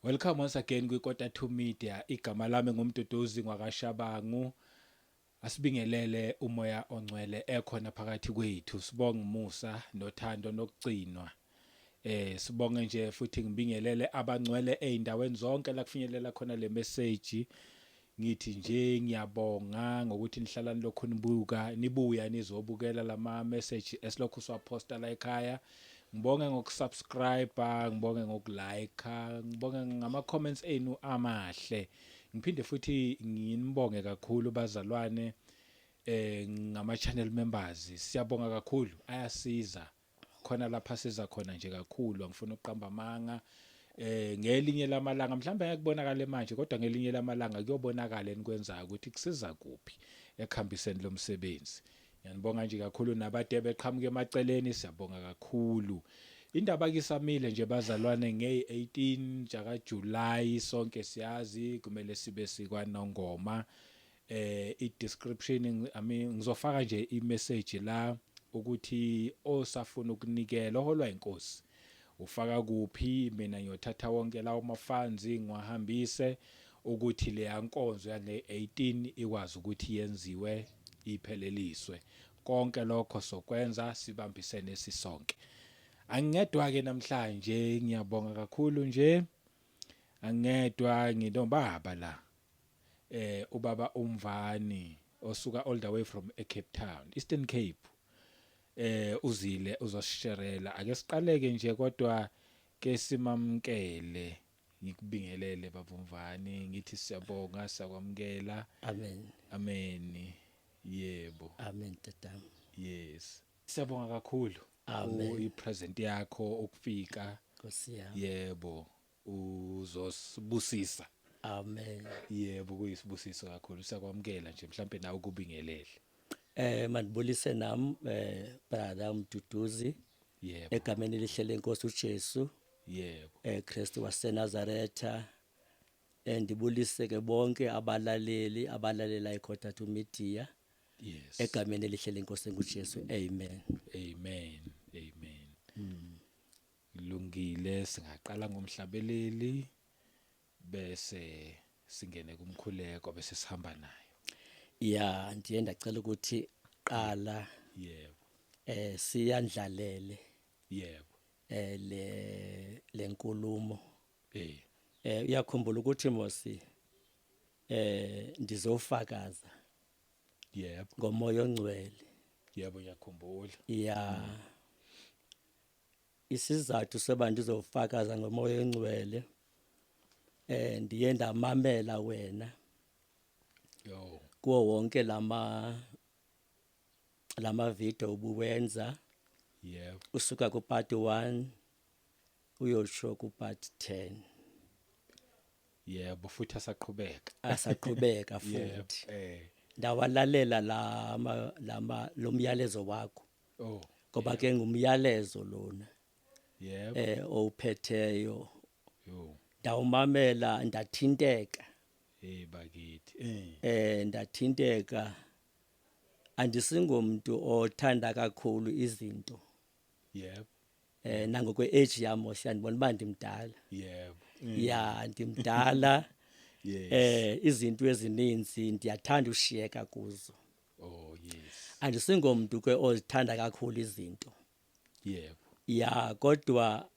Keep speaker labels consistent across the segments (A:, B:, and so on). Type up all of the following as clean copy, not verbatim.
A: Welcome once again kwiKota 2 Media. Igama lami nguMduduzi ngwakaShabangu. Asibingelele umoya ongcwele ekhona phakathi kwethu. Sibonga umusa nothando nokugcinwa. Sibonge nje futhi ngibingelele abangcwele ezindaweni zonke la kufinyelela khona le message. Ngithi nje ngiyabonga ngokuthi nihlala nilokhu nibuka nibuya nizobukela lama message esilokhu siwaposta la ekhaya. Ngibonge ngokusubscribe, ngibonge ngokulike, ngibonge ngama comments enu amahle. Ngiphinde futhi nginibonge kakhulu bazalwane ngama channel members. Siyabonga kakhulu, ayasiza. Khona lapha siza khona nje kakhulu, angifuni ukuqamba amanga. Ngelinye lamalanga mhlawumbe ayakubonakala manje, kodwa ngelinye lamalanga kuyobonakala enikwenzayo ukuthi kusiza kuphi ekuhambiseni lo msebenzi. Ngiyanibonga nje kakhulu nabade beqhamuka emaceleni, siyabonga kakhulu. Indaba kisamile nje bazalwane, nge-18 jaka July sonke siyazi kumele sibe sikwaNongoma. I-description, I mean, ngizofaka nje i-message la ukuthi osafuna ukunikela oholwa inkosi ufaka kuphi. Mina ngiyothatha wonke lawo ma-funds ngiwahambise ukuthi leya nkonzo yange-18 ikwazi ukuthi yenziwe ipheleliswe. Konke lokho sokwenza sibambisene sisonke. Angingedwa ke namhlanje, ngiyabonga kakhulu nje. Angingedwa, nginobaba la, ubaba uMvani osuka all the way from eCape Town, Eastern Cape. Uzile uzosisherela. Ake siqaleke nje kodwa ke simamkele. Ngikubingelele baba uMvani, ngithi siyabonga, siyakwamukela.
B: Amen.
A: Amen, yebo.
B: Amen tatami.
A: Yes, siyabonga kakhulu.
B: Amen.
A: I-presence yakho, ukufika.
B: Nkosi yami.
A: Yebo, uzosibusisa.
B: Amen.
A: Yebo, kuyisibusiso kakhulu, siyakwamukela nje. Mhlambe nawe ukubingelele.
B: Mandibulise nam brother Mduduzi egameni elihle lenkosi uJesu Kristu waseNazaretha. Ndibulise ke bonke abalaleli abalalela iKota 2 Media egameni elihle lenkosi enguJesu. Amen.
A: Amen, amen. Lungile, singaqala ngomhlabeleli bese singene kumkhuleko bese sihamba nayo.
B: Ya, ndiye ndacela ukuthi qala siyandlalele le lenkulumo. Uyakhumbula ukuthi mosi ndizofakaza ngomoya ongcwele.
A: Yebo, ngiyakhumbula.
B: Ya, isizathu soba ndizofakaza ngomoya ongcwele, ndiye ndamamela wena kuwo wonke lama video ubuwenza usuka ku part 1 uyosho ku part 10.
A: Yebo, futhi asaqhubeka.
B: Asaqhubeka futhi. Ndawalalela lama lo myalezo wakho ngoba ke ngumyalezo lona owuphetheyo. Ndawumamela, ndathinteka.
A: Hey bakithi.
B: Ndathinteka. Andisingomntu othanda kakhulu izinto. Nangokwe age yami siyandibona uba ndimdala. Ya, ndimdala. Izinto ezininzi ndiyathanda ushiyeka kuzo.
A: Oh yes.
B: Andisingomntu ke ozithanda kakhulu izinto. Ya, kodwa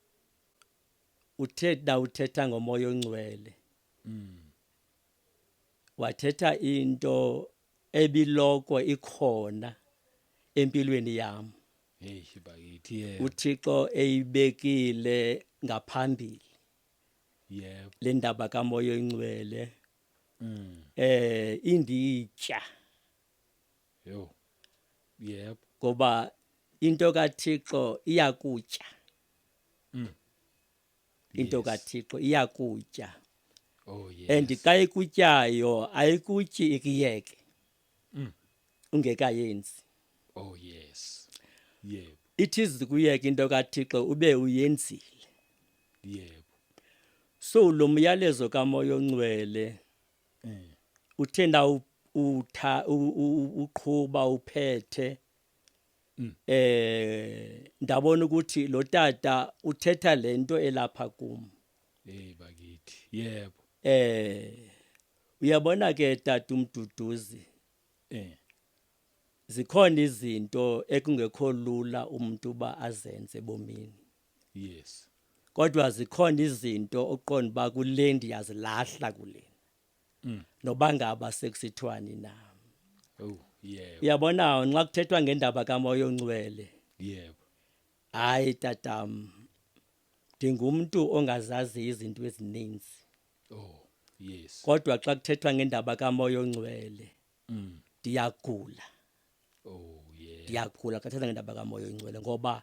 B: uthe na uthetha ngomoya ongcwele, wathetha into ebiloko ikhona empilweni yami.
A: Hey bakithi, yebo.
B: uThixo eyibekile ngaphambili le ndaba kamoya oyingcwele. Inditya.
A: Yo. Yebo.
B: Ngoba into kaThixo iyakutya. Into kaThixo iyakutya.
A: Oh yes.
B: And xa ikutyayo ayikutyi ikuyeke ungekayenzi.
A: Oh yes. Yebo.
B: Ithi izikuyeka into kaThixo ube uyenzile.
A: Yebo.
B: So lo myalezo kamoya ongcwele uthe na utha uqhuba uphethe, ndabona ukuthi lo tata uthetha lento elapha kum.
A: Hey bakithi. Yebo.
B: Uyabona ke tata uMduduzi, zikhona izinto ekungekho lula umuntu ba azenze ebomini. Kodwa zikhona izinto oqonda ba kule ndiyazilahla kule. Noba ngaba sekusithwani na.
A: Oh, yebo.
B: Uyabona nxa kuthethwa ngendaba kaMoya oNgcwele.
A: Yebo.
B: Hayi tatam, ndingumntu ongazazi izinto ezininzi.
A: Oh, yes.
B: Kodwa xa kuthethwa ngendaba kaMoya oNgcwele, ndiyagula.
A: Oh, yeah.
B: Ndiyagula xa kuthethwa ngendaba kaMoya oNgcwele ngoba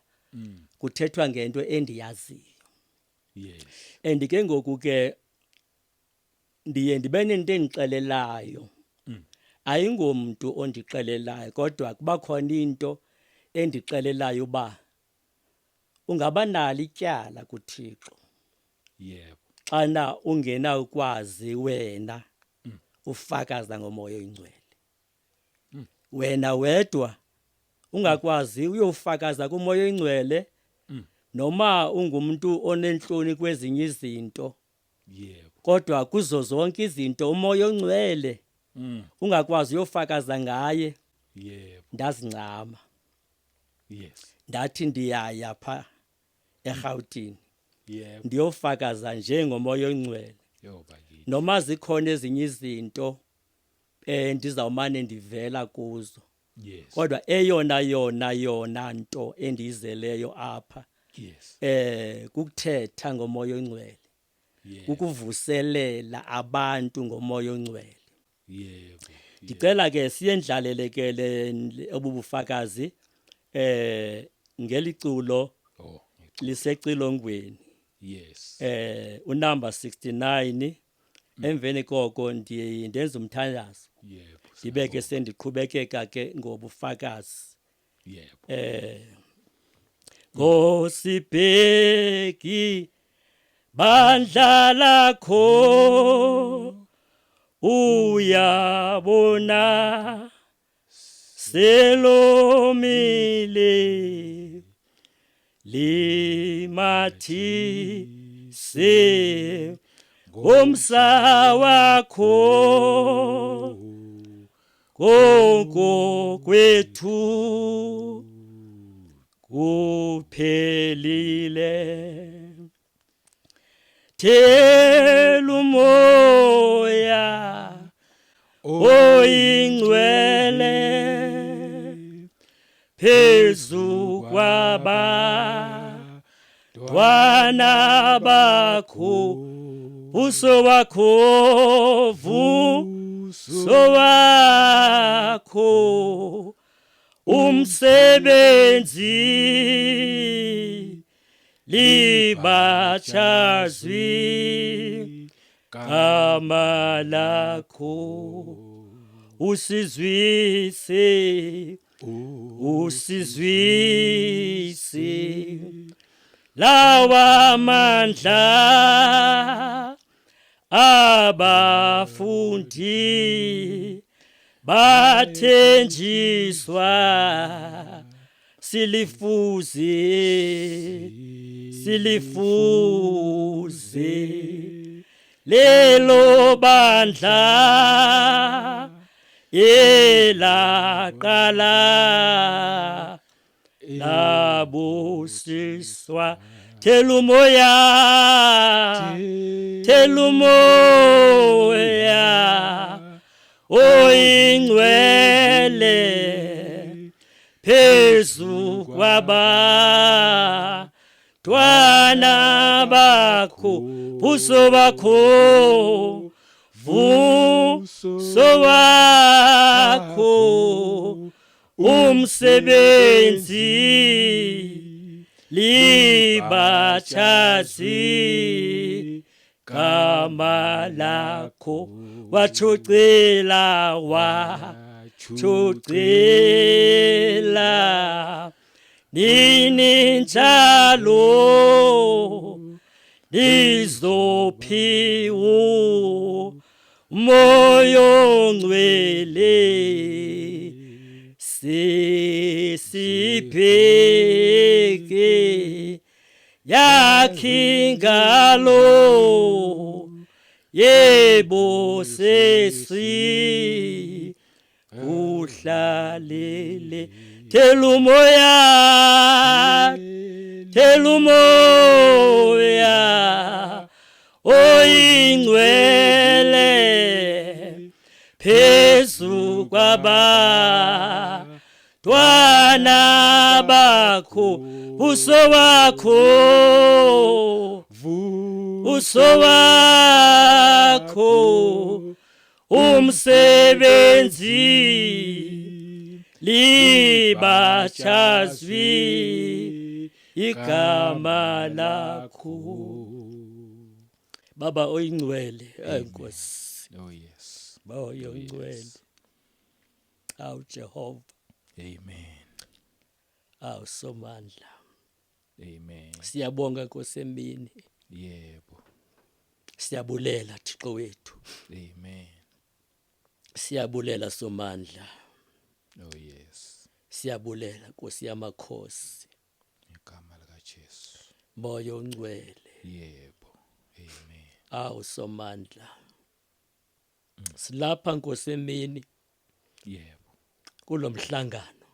B: kuthethwa ngento endiyaziyo.
A: Yes.
B: And ke ngoku ke ndiye ndibe nento endixelelayo. Ayingomntu ondixelelayo kodwa kuba khona into endixelelayo uba ungaba nalo ityala kuThixo.
A: Yebo.
B: Xana ungenawukwazi wena ufakaza ngoMoya oyiNgcwele. Wena wedwa ungakwazi uyofakaza kuMoya oyiNgcwele. Noma ungumuntu onenhloni kwezinye izinto.
A: Yebo.
B: Kodwa kuzo zonke izinto uMoya oNgcwele ungakwazi uyofakaza ngaye.
A: Yebo.
B: Ndazincama.
A: Yes.
B: Ndathi ndiyaya pha eGauteng.
A: Yebo.
B: Ndiyofakaza nje ngoMoya oNgcwele.
A: Yo bakithi.
B: Noma zikhona ezinye izinto ndizawumane ndivela kuzo.
A: Yes.
B: Kodwa eyona yona yona nto endiyizeleyo apha.
A: Yes.
B: Kukuthetha ngoMoya oNgcwele.
A: Yebo.
B: Kukuvuselela abantu ngoMoya oNgcwele.
A: Yebo.
B: Ndicela ke siyendlalele ke le obubufakazi ngeliculo
A: Oh,
B: lisecilongweni.
A: Yes.
B: Unumber 69 emveni koko ndenza umthandazo.
A: Yebo.
B: Ndibeke sendiqhubekeka ke ngobufakazi.
A: Yebo.
B: Ngosibheki bandla lakho uyabona selomile limathise ngomsa wakho konke kwethu kuphelile. Thela umoya oyingcwele phezu kwabantwana bakho, ubuso wakho, buso wakho umsebenzi libatshazwi gama lakho, usizwise, usizwise lawa mandla abafundi bathenjiswa, silifuze, silifuze lelo bandla elaqala labusiswa. Thela umoya, thela umoya oyingcwele phezu kwabantwana bakho, buso bakho, buso wakho umsebenzi libatshazi gama lakho. Watshucela, watshucela nini njalo nizophiwa Moya oNgcwele, sisibheke Yakhingalo yebo sesi uhlalele thelumoya thelumoya oyingcwele phezu kwaba Twana bakho buso wakho buso wakho umsebenzi libatshazwi igama lakho baba oyingcwele enkosi
A: oh yes
B: baba oyingcwele awu Jehova
A: amen
B: awu somandla
A: amen
B: siyabonga Nkosi emini
A: yebo
B: siyabulela Thixo wethu
A: amen
B: siyabulela somandla
A: oh yes
B: siyabulela Nkosi yamakhosi
A: igama lika Jesu
B: moya ongcwele
A: yebo amen
B: awu somandla silapha Nkosi emini
A: yebo
B: kulomhlangano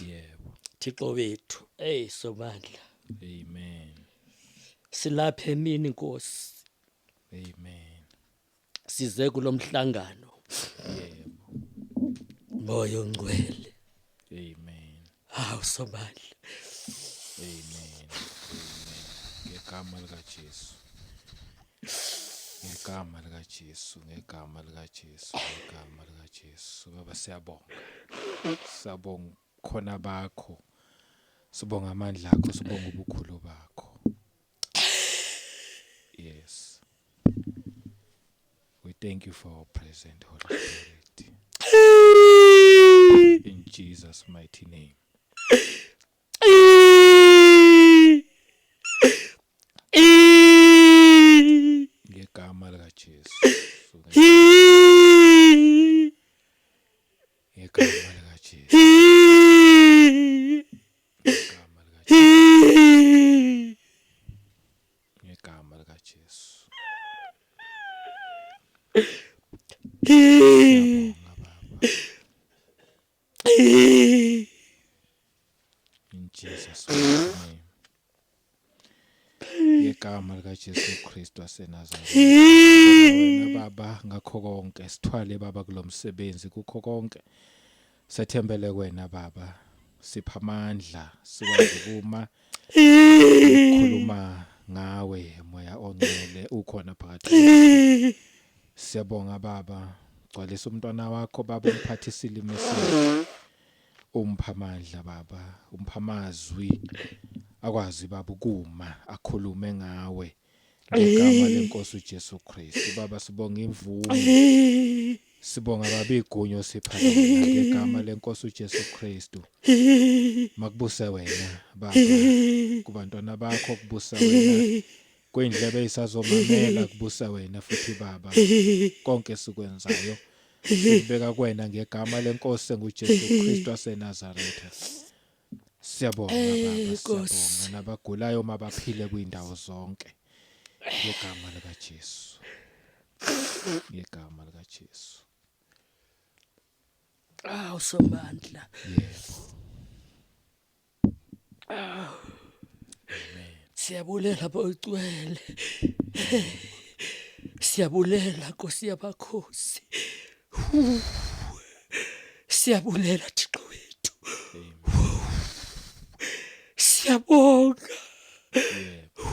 A: yebo
B: Thixo wethu hey somandla
A: amen
B: silapha emini Nkosi
A: amen
B: size kulomhlangano
A: yebo
B: moya ongcwele
A: amen
B: hawu somandla
A: amen amen ngegama lika Jesu ngegama lika Jesu ngegama lika Jesu ngegama lika Jesu baba siyabonga siyabonga khona bakho sibonga amandla akho sibonga ubukhulu bakho yes we thank you for our present holy spirit in Jesus mighty name ngegama lika Jesu ngegama lika Jesu ngegama lika Jesu ngegama lika Jesu siyabonga baba in Jesus name ngegama lika Jesu Kristu waseNazaretha wena baba ngakho konke sithwale baba kulomsebenzi kukho konke sethembele kuwena baba sipha amandla sikwazi ukuma ukukhuluma ngawe moya ongcwele ukhona phakathi kwethu. Siyabonga baba gcwalisa umntwana wakho baba umphathise ilimi esihle umpha amandla baba umpha amazwi akwazi baba ukuma akhulume ngawe ngegama lenkosi uJesu Kristu baba sibonga imvume sibonga baba igunya osipha lona ngegama lenkosi uJesu Kristu makubuse wena baba kubantwana bakho kubusa wena kwindlebe isazomamela kubusa wena futhi baba konke sikwenzayo sikubeka kuwena ngegama lenkosi enguJesu Kristu waseNazaretha siyabonga baba siyabonga nabagulayo mabaphile kwindawo zonke ngegama lika Jesu ngegama lika Jesu
B: awu somandla
A: yebo
B: Siyabulela bocwele. Siyabulela Nkosi yamakhosi. Siyabulela Thixo wethu. Siyabonga.
A: Yebo.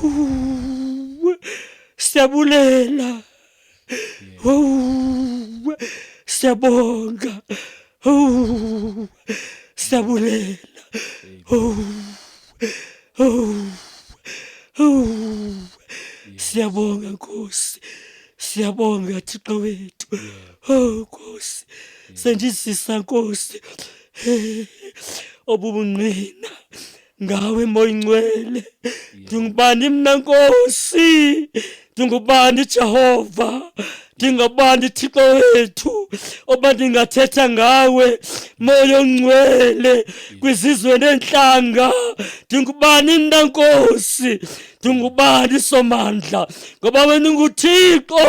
B: Siyabulela. Siyabonga. Siyabulela. Siyabonga Nkosi. Siyabonga Thixo wethu. Oh Nkosi. Sendizisa Nkosi. Obubungqina Ngawe moyingcwele. Ndingubani mna Nkosi? Ndingubani Jehova? Ndingubani Thixo wethu oba ndingathetha ngawe moya ongcwele kwizizwe neentlanga? Ndingubani mna Nkosi? Ndingubani Somandla? Ngoba wena unguThixo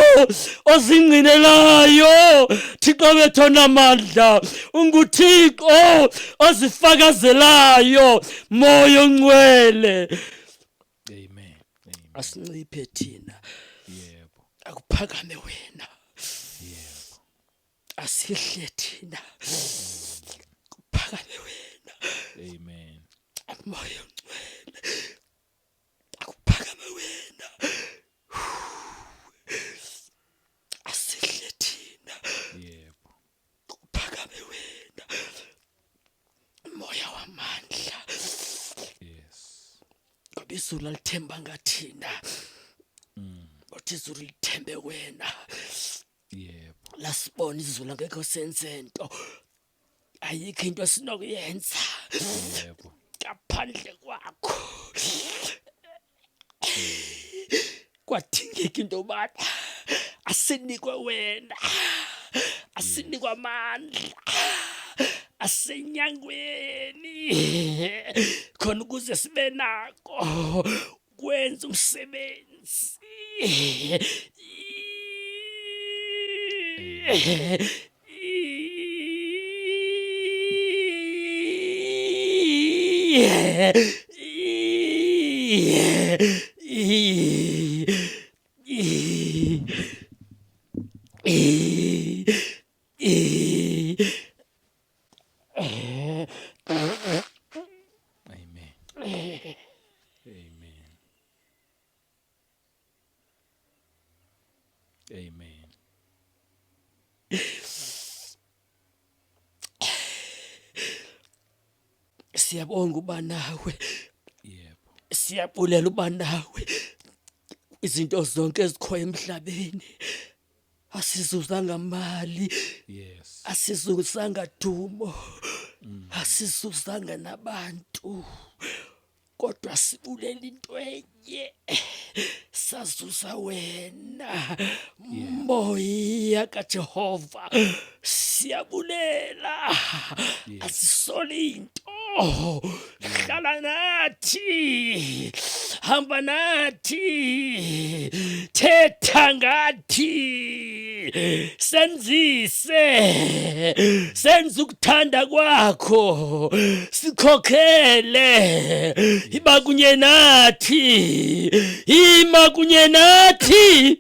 B: ozingqinelayo, Thixo wethu onamandla, unguThixo ozifakazelayo, moya ongcwele.
A: Amen. Amen.
B: Asinciphe thina.
A: Yebo.
B: Akuphakame wena.
A: Yebo.
B: Asihle thina. Kuphakame wena.
A: Amen.
B: Moya ongcwele. Akuphakame wena. Asihle thina.
A: Yebo.
B: Kuphakame wena. Moya wamandla.
A: Yes.
B: Ngoba izulu alithembanga thina. Kodwa izulu lithembe wena.
A: Yebo.
B: Lasibona izulu angekho senze nto. Ayikho into esinokuyenza.
A: Yebo.
B: Ngaphandle kwakho. Kwadingeka into yobana asinikwe wena. Asinikwe amandla. Asenyangweni. Khona ukuze sibe nako kwenza umsebenzi.
A: Amen. Amen. Amen.
B: Siyabonga uba nawe.
A: Yebo.
B: Siyabulela uba nawe. Izinto zonke ezikhoyo emhlabeni asizuzanga mali.
A: Yes.
B: Asizuzanga dumo. Asizuzanga nabantu. Kodwa sibulela into enye. Sazuza wena. Moya kaJehova. Siyabulela. Asisoli into. Hlala nathi. Hamba nathi. Thetha ngathi. Senzise. Senze ukuthanda kwakho. Sikhokhele. Iba kunye nathi. Ima kunye nathi.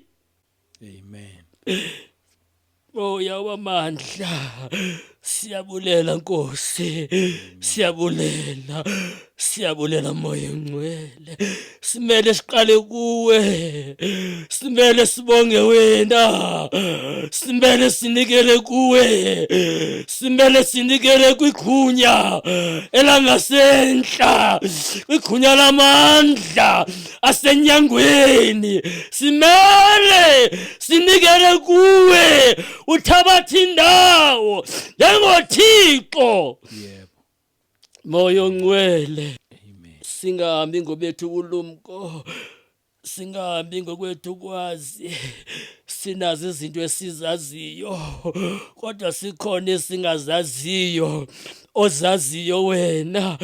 A: Amen.
B: Moya wamandla. Siyabulela Nkosi. Siyabulela. Siyabulela Moya ongcwele. Simele siqale kuwe. Simele sibonge wena. Simele sinikele kuwe. Simele sinikele kwigunya elangasenhla, kwigunya lamandla asenyangweni. Simele sinikele kuwe uthabatha indawo njengoThixo.
A: Yebo.
B: Moya ongcwele.
A: Amen.
B: Singahambi ngobethu ubulumko. Singahambi ngokwethu ukwazi. Sinazo izinto esizaziyo kodwa sikhona esingazaziyo ozaziyo wena.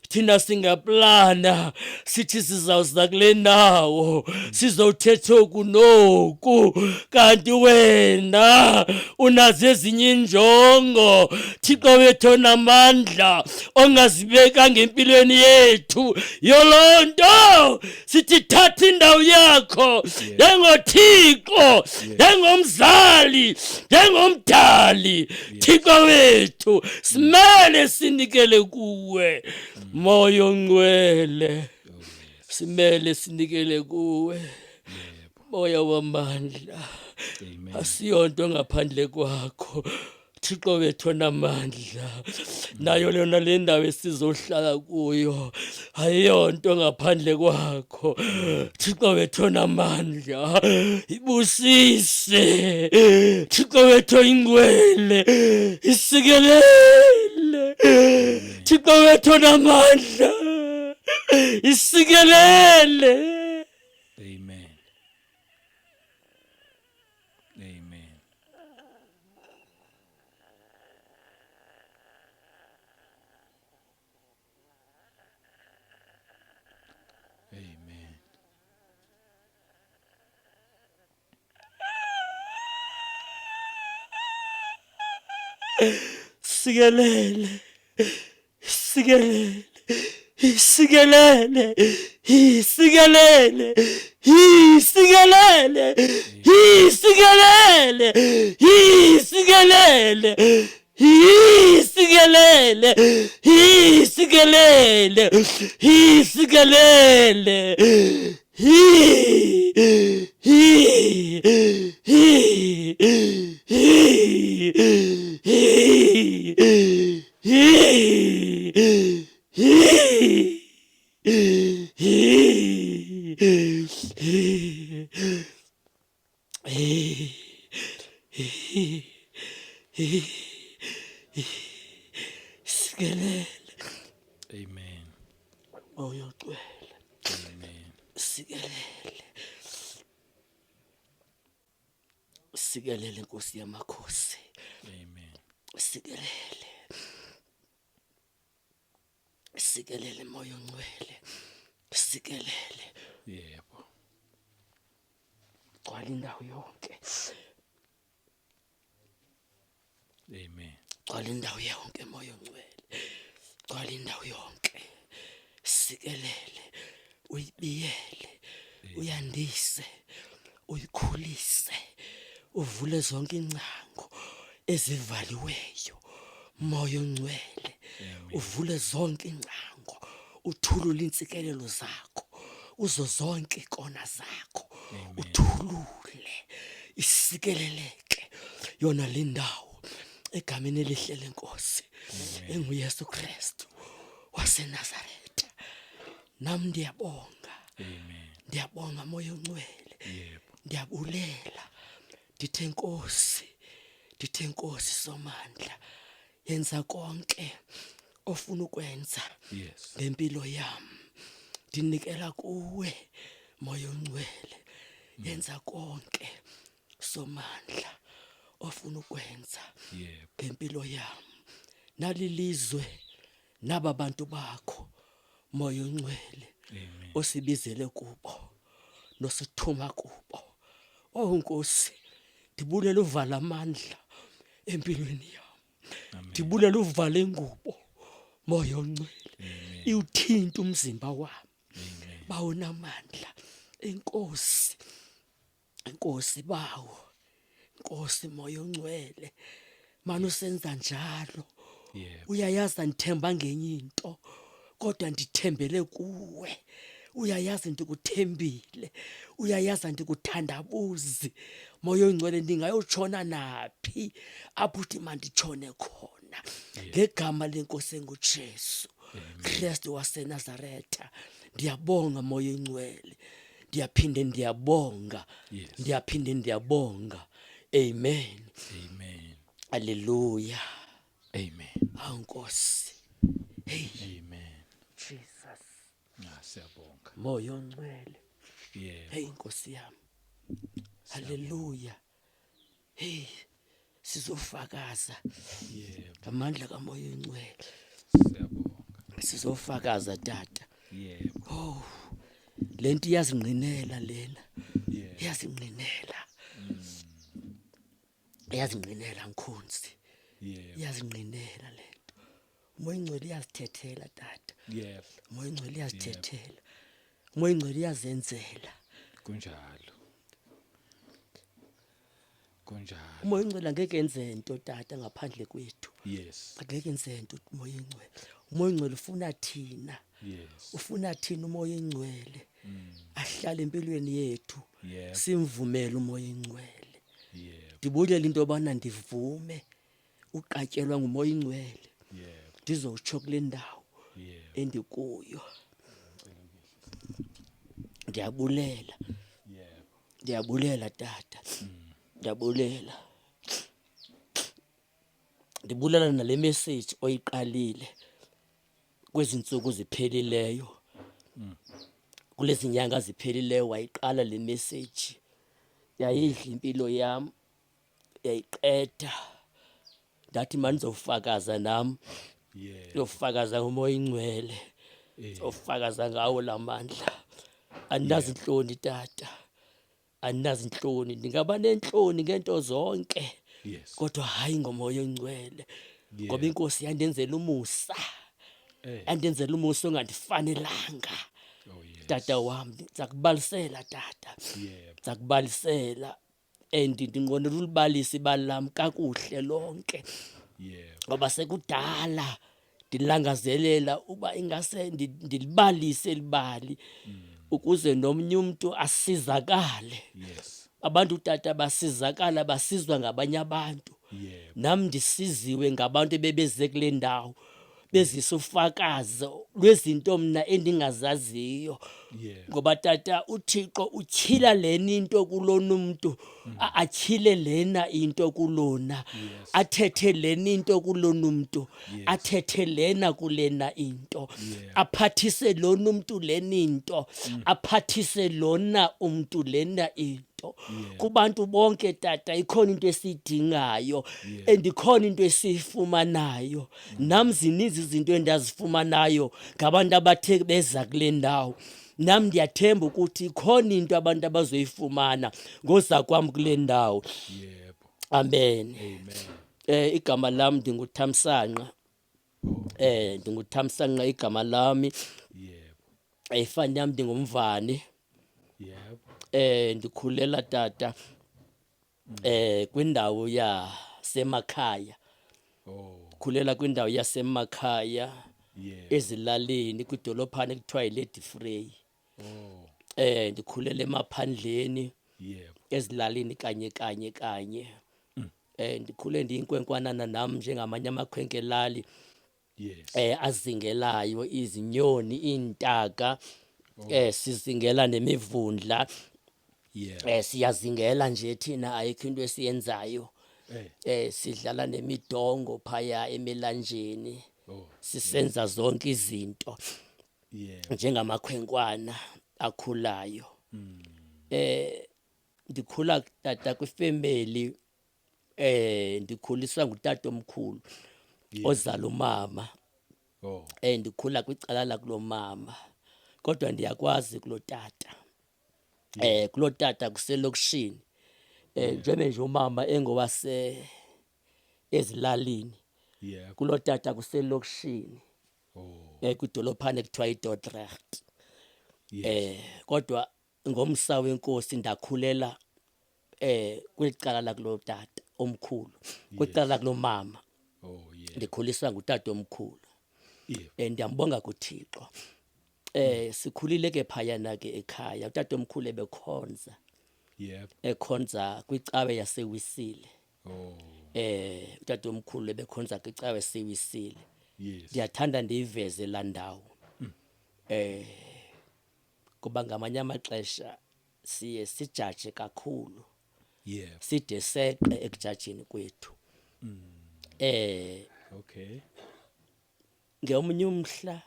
B: Thina singaplana sithi sizawuza kule ndawo sizowuthetha oku noku, kanti wena unazo ezinye injongo Thixo wethu onamandla ongazibekanga empilweni yethu. Yoloo nto sithi thatha indawo yakho njengoThixo, njengomzali, njengomdali. Thixo wethu, simele sinikele kuwe. Moya ongcwele, simele sinikele kuwe. Moya wamandla.
A: Amen.
B: Asiyonto ngaphandle kwakho Thixo wethu onamandla. Nayo lona le ndawo esizohlala kuyo ayiyonto ngaphandle kwakho Thixo wethu onamandla. Ibusise Thixo wethu oyingcwele, isikelele Thixo wethu onamandla. Isikelele.
A: Amen. Amen. Amen.
B: Sikelele. Sikelele. Sikelele. Sikelele. Sikelele. Sikelele. Sikelele. Sikelele. Sikelele. Sikelele. Hi hi hi hi hi hi hi hi hi hi Sikelele.
A: Amen.
B: Oyocwele.
A: Amen.
B: Sikelele. Sikelele Nkosi yamakhosi.
A: Amen.
B: Sikelele. Sikelele moya ongcwele. Sikelele.
A: Yebo.
B: Gcwala indawo yonke.
A: Amen.
B: Gcwala indawo yonke moya ongcwele. Gcwala indawo yonke. Sikelele. Uyibiyele. Uyandise. Uyikhulise. Uvule zonke ingcango ezivaliweyo. Moya ongcwele. Uvule zonke ingcango. Uthulule intsikelelo zakho. Uzo zonke ikona zakho. Uthulule. Isikeleleke yona le ndawo egameni elihle lenkosi enguYesu Kristu waseNazaretha. Nam ndiyabonga.
A: Amen.
B: Ndiyabonga moya ongcwele.
A: Yebo.
B: Ndiyabulela. Ndithe Nkosi, ndithe Nkosi Somandla, yenza konke ofuna ukwenza
A: Yes.
B: ngempilo yami. Ndinikela kuwe moya ongcwele. Yenza konke Somandla ofuna ukwenza
A: Yebo.
B: ngempilo yami. Nalilizwe naba bantu bakho moya ongcwele
A: Amen.
B: osibizele kubo nosithuma kubo. Oh Nkosi, ndibulela uvala amandla empilweni yami.
A: Amen.
B: Ndibulela uvala ingubo moya ongcwele. Iwuthinta umzimba wami.
A: Amen.
B: Bawunamandla. Inkosi. Inkosi bawo. Inkosi moya ongcwele. Manje usenza njalo.
A: Yebo.
B: Uyayazi andithemba ngenye into kodwa ndithembele kuwe. Uyayazi ndikuthembile. Uyayazi andikuthandabuzi. Moya ongcwele ndingayotshona naphi apho uthi manditshone khona. Ngegama lenkosi enguJesu Kristu waseNazaretha. Ndiyabonga moya ongcwele. Ndiyaphinde ndiyabonga.
A: Yes.
B: Ndiyaphinde ndiyabonga. Amen.
A: Amen.
B: Hallelujah.
A: Amen.
B: Awu Nkosi. Hey
A: Amen.
B: Jesus.
A: Ah, siyabonga.
B: Moya ongcwele.
A: Yebo.
B: Hey Nkosi yami. Hallelujah. Hey sizofakaza
A: Yebo.
B: ngamandla kamoya ongcwele.
A: Siyabonga.
B: Sizofakaza tata.
A: Yebo.
B: Oh. Lento iyazinqinela lena.
A: Yebo.
B: Iyazinqinela. Iyazinqinela nkhonzi.
A: Yebo.
B: Iyazinqinela lento. Umoya ongcwele uyazithethela tata.
A: Yebo.
B: Umoya ongcwele uyazithethela. Umoya ongcwele uyazenzela.
A: Kunjalo. Kunjalo.
B: Umoya ongcwele angeke enze into tata ngaphandle kwethu.
A: Yes.
B: Angeke enze into umoya ongcwele. Umoya ongcwele ufuna thina.
A: Yes.
B: Ufuna thina umoya ongcwele. Ahlale empilweni yethu.
A: Yebo.
B: Simvumele umoya ongcwele.
A: Yebo.
B: Ndibulela into yobana ndivume uqatyelwa ngumoya ongcwele.
A: Yebo.
B: Ndizotsho kule ndawo
A: Yebo.
B: endikuyo. Ndiyabulela.
A: Yebo.
B: Ndiyabulela tata. Ndiyabulela. Ndibulela nale message oyiqalile kwezi ntsuku ziphelileyo. Kulezi nyanga ziphelileyo wayiqala le message, yayidla impilo yam, yayiqeda. Ndathi mandizofakaza nam, ndiyofakaza ngoMoya Oyingcwele, ndizofakaza ngawo la mandla. Andinazintloni tata, andinazintloni. Ndingaba nentloni ngeento zonke, kodwa hayi ngoMoya Oyingcwele, ngoba iNkosi yandenzela umusa, yandenzela umusa ongandifanelanga. Tata wam, ndiza kubalisela tata, ndiza kubalisela and ndinqwenela ulibalisa ibali lam kakuhle lonke, ngoba sekudala ndilangazelela uba ingase ndilibalise eli bali ukuze nomnye umntu asizakale. Abantu tata basizakala, basizwa ngabanye abantu. Nam ndisiziwe ngabantu ebebeze kule ndawo, bezisa ufakazo lwezinto mna endingazaziyo. Ngoba tata uThixo utyhila lena into kulona umntu, atyhile lena into kulona, athethe lena into kulona umntu, athethe lena kulena into, aphathise lona umntu lena into, aphathise lona umntu lena into. Kubantu bonke tata ikhona into esiyidingayo, and ikhona into esiyifumanayo. Nam zininzi izinto endazifumanayo ngabantu abathe beza kule ndawo. Nam ndiyathemba ukuthi ikhona into abantu abazoyifumana ngoza kwam kule ndawo. Amen.
A: Amen.
B: Igama lam ndinguThamsanqa. NdinguThamsanqa igama lami. Ifani yam ndingumvani. Ndikhulela tata kwindawo yasemakhaya. Khulela kwindawo yasemakhaya, ezilalini, kwidolophana ekuthiwa yiLady Frey. Ndikhulela emaphandleni, ezilalini kanye kanye kanye. Ndikhule ndiyinkwenkwanana nam njengamanye amakhwenkwe elali. Azingelayo izinyoni, iintaka, sizingela nemivundla. Siyazingela nje thina, ayikho into esiyenzayo. Sidlala nemidongo phaya emilanjeni. Sisenza zonke izinto njengamakhwenkwana akhulayo. Ndikhula tata kwifemeli, ndikhuliswa ngutata omkhulu ozala umama. Ndikhula kwicala lakulomama, kodwa ndiyakwazi kulotata. Kulotata kuselokishini. Njengoba nje umama engowase ezilalini. Kulotata kuselokishini. Kwidolophana ekuthiwa iDordrecht. Kodwa ngomsa wenkosi ndakhulela kwicala lakulotata omkhulu, kwicala lakulomama. Ndikhuliswa ngutata omkhulu. Ndiyambonga kuThixo. Sikhulile ke phayana ke ekhaya, utata omkhulu ebekhonza. Ekhonza kwicawe yaseWisile. Utata omkhulu ebekhonza kwicawe yaseWisile. Ndiyathanda ndiyiveze laa ndawo. Kuba ngamanye amaxesha siye sijaje kakhulu. Side seqe ekujajeni kwethu. Ngemunye umhla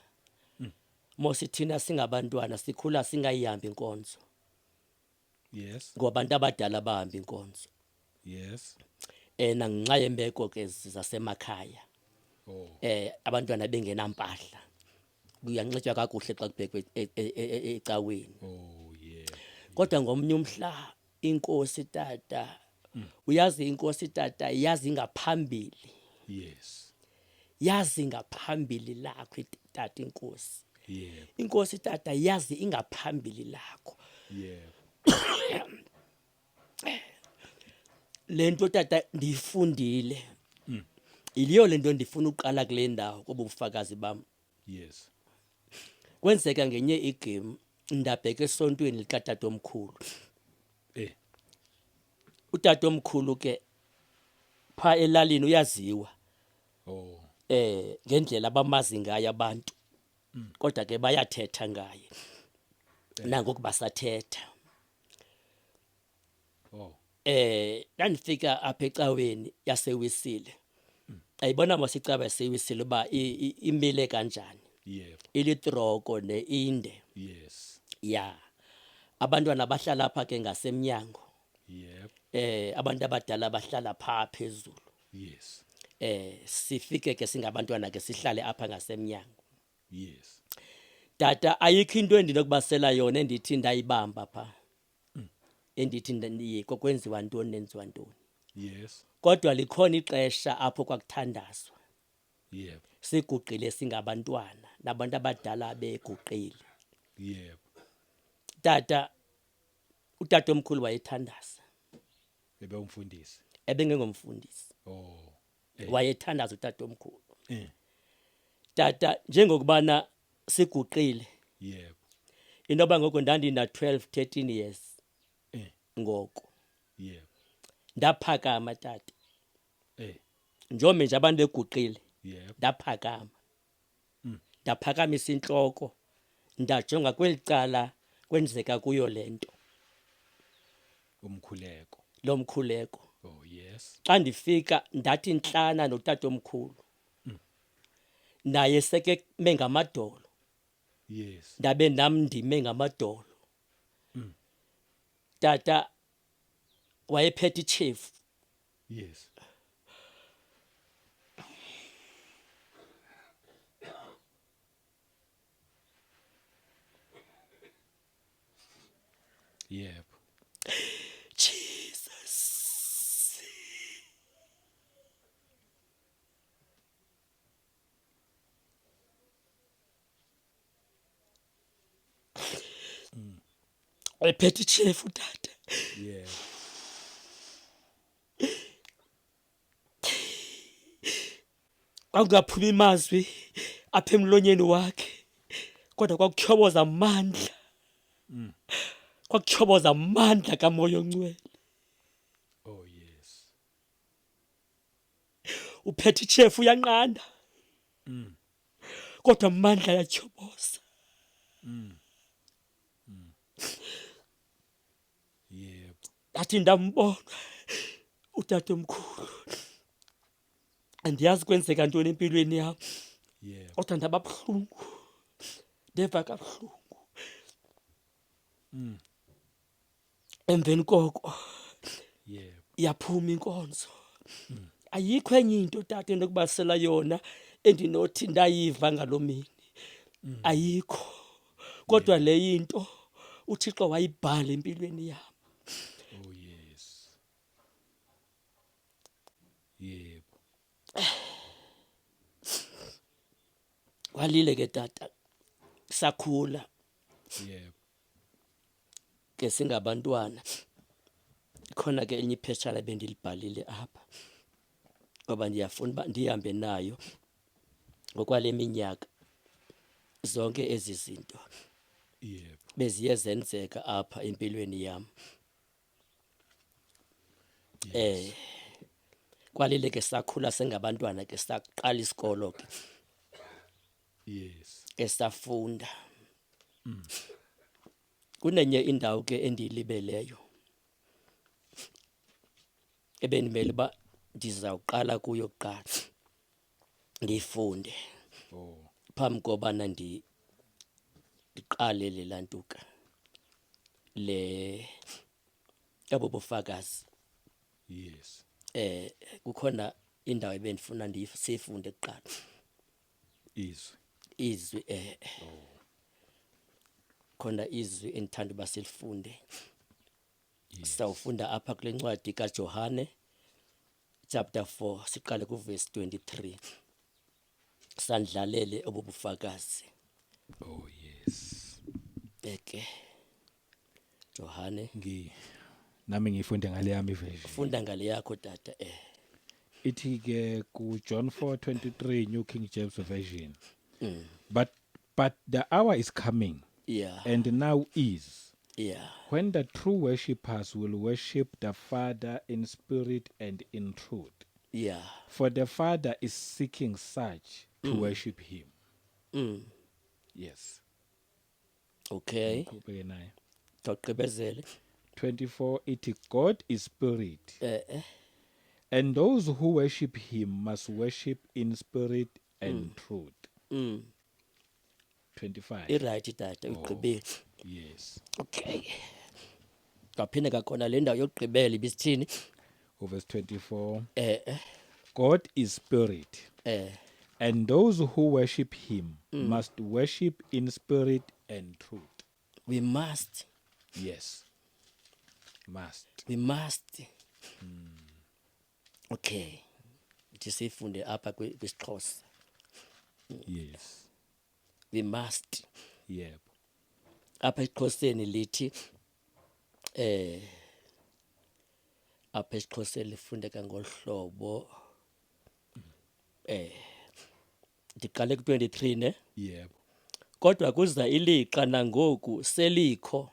B: mos thina singabantwana sikhula singayihambi inkonzo. Ngoba abantu abadala bahamba inkonzo. Nangenxa yembeko ke zasemakhaya. Abantwana bengenampahla. Kuyanxitywa kakuhle xa kubhekwe ecaweni. Kodwa ngomnye umhla inkosi tata, uyazi inkosi tata yazi ngaphambili. Yazi ngaphambili lakho tata inkosi. Inkosi tata yazi ingaphambili lakho. Lento tata ndiyifundile. Iliyo lento ndifuna uqala kule ndawo kuba ubufakazi bam. Kwenzeka ngenye igame ndabheka esontweni likatata omkhulu. Utata omkhulu ke pha elalini uyaziwa. Ngendlela abamazi ngayo abantu. Kodwa ke bayathetha ngaye. Nangoku basathetha. Ndandifika apha ecaweni yaseWisile. Ayibona mos icawa yaseWisile uba imile kanjani. Ilitroko neinde.
A: Yes.
B: Ya, abantwana bahlala apha ke ngasemnyango.
A: Yep.
B: Abantu abadala bahlala pha phezulu.
A: Yes.
B: Sifike ke singabantwana ke sihlale apha ngasemnyango.
A: Yes.
B: Tata, ayikho into endinokubasela yona endithi ndayibamba pha. Endithi kokwenziwa ntoni nenziwa ntoni.
A: Yes.
B: Kodwa likhona ixesha apho kwakuthandazwa.
A: Yebo.
B: Siguqile singabantwana nabantu abadala beguqile.
A: Yebo.
B: Tata, utata omkhulu wayethandaza.
A: Ebe umfundisi.
B: Ebengengomfundisi.
A: Oh.
B: Wayethandaza utata omkhulu.
A: Tata,
B: njengokubana siguqile.
A: Yebo.
B: Intoba ngoko ndandina 12 13 years. Ngoko.
A: Yebo.
B: Ndaphakama tata. Njome nje abantu beguqile.
A: Yebo.
B: Ndaphakama. Ndaphakamisa inhloko. Ndajonga kwelicala kwenzeka kuyo lento.
A: Umkhuleko.
B: Lomkhuleko.
A: Oh yes.
B: Xa ndifika ndathi inhlana notata omkhulu. Naye seke mengamadolo.
A: Yes.
B: Ndabe nam ndime ngamadolo. Tata wayephethe ichefu.
A: Yes. Yep.
B: Jesus. Wayephethe ichefu tata.
A: Yeah.
B: Kwakungaphumi imazwi apha emlonyeni wakhe, kodwa kwakutyhoboza amandla. Kwakutyhoboza amandla kaMoya oNgcwele.
A: Oh yes.
B: Uphethe ichefu uyanqanda. Kodwa amandla ayatyhoboza.
A: Yebo.
B: Ndathi ndambona utata omkhulu. Andiyazi kwenzeka ntoni empilweni yam.
A: Yebo.
B: Kodwa ndaba buhlungu. Ndeva kabuhlungu. Emveni koko
A: Yebo.
B: yaphuma inkonzo. Ayikho enye into tata endokubasela yona endinothi ndayiva ngaloo mini. Ayikho. Kodwa le into uThixo wayibhala empilweni yam.
A: Oh yes. Yebo.
B: Walile ke tata. Sakhula.
A: Yebo.
B: Ke singabantwana. Khona ke elinye ipheshana bendilibhalile apha. Ngoba ndiyafuna uba ndihambe nayo ngokwale minyaka. Zonke ezi zinto.
A: Yebo.
B: Beziye zenzeka apha empilweni yam.
A: Yes.
B: Kwalile ke sakhula sengabantwana ke saqala isikolo ke.
A: Yes.
B: Esafunda. Kunenye indawo ke endiyilibeleyo. Ebendimele uba ndizawuqala kuyo kuqala. Ndiyifunde.
A: Oh.
B: Phambi kobana ndiqale le lantuka. Le abo bufakazi.
A: Yes.
B: Kukhona indawo ebendifuna siyifunde kuqala.
A: Izwi.
B: Izwi,
A: Oh.
B: Khona izwi endithanda uba silifunde.
A: Yes.
B: Sawufunda apha kule ncwadi kaJohane chapter 4 siqale kuverse 23. Sandlalele obubufakazi.
A: Oh yes.
B: Eke. Johane.
A: Nami ngifunde ngale yami version.
B: Funda ngale yakho tata.
A: Ithi ke ku John 4:23 New King James Version. But the hour is coming.
B: Yeah.
A: And now is.
B: Yeah.
A: When the true worshippers will worship the Father in spirit and in truth.
B: Yeah.
A: For the Father is seeking such to worship him. Yes.
B: Okay.
A: Ngiqhubeke naye.
B: Toqhibezele.
A: 24 ithi God is spirit. And those who worship him must worship in spirit and truth. 25.
B: I-right tata, uyigqibile.
A: Yes.
B: Okay, ngaphinde kakhona le ndawo yokugqibela ibisithini?
A: Verse 24.
B: Eh.
A: God is spirit. And those who worship him must worship in spirit and truth.
B: We must.
A: Yes. Must.
B: We must. Okay, ndisifunde apha kwisiXhosa. We must. Apha esiXhoseni lithi, apha esiXhoseni lifundeka ngohlobo, ndiqale ku-23 ne?
A: Yebo.
B: Kodwa kuza ilixa, nangoku selikho,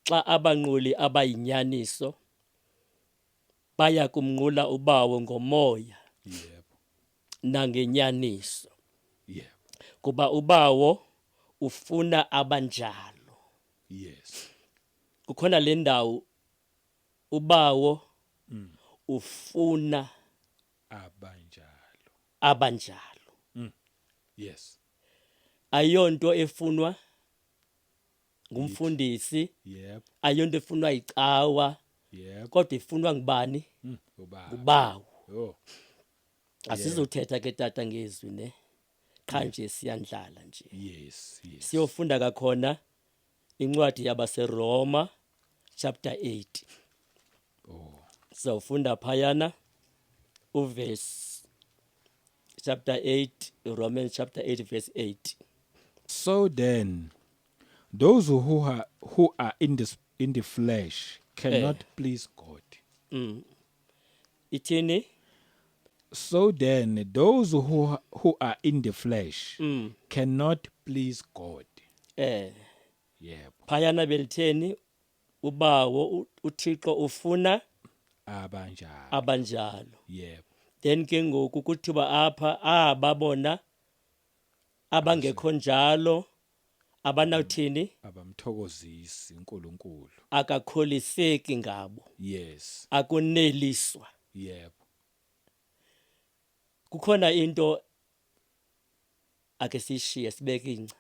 B: xa abanquli abayinyaniso baya kumnqula uBawo ngomoya nangenyaniso, kuba uBawo ufuna abanjalo. Kukhona le ndawo, uBawo ufuna
A: abanjalo.
B: Abanjalo. Ayonto efunwa ngumfundisi, ayonto efunwa yicawa, kodwa ifunwa ngubani?
A: Ubaba.
B: Ngubawo.
A: Oh.
B: Asizothetha ke tata ngezwi ne, qha nje siyandlala nje. Siyofunda kakhona incwadi yabaseRoma chapter 8. Sizawufunda phayana uverse, chapter 8, Romans chapter 8 verse 8.
A: So then, those who are in the flesh cannot please God.
B: Ithini?
A: So then, those who are in the flesh cannot please God.
B: Phayana belitheni? Ubawo uThixo ufuna
A: Abanjalo.
B: abanjalo. Then ke ngoku kuthiwa apha aba bona abangekho njalo abanawuthini?
A: Abamthokozisi uNkulunkulu.
B: Akakholiseki ngabo. Akuneliswa. Kukhona into ake siyishiye, sibeke ingca,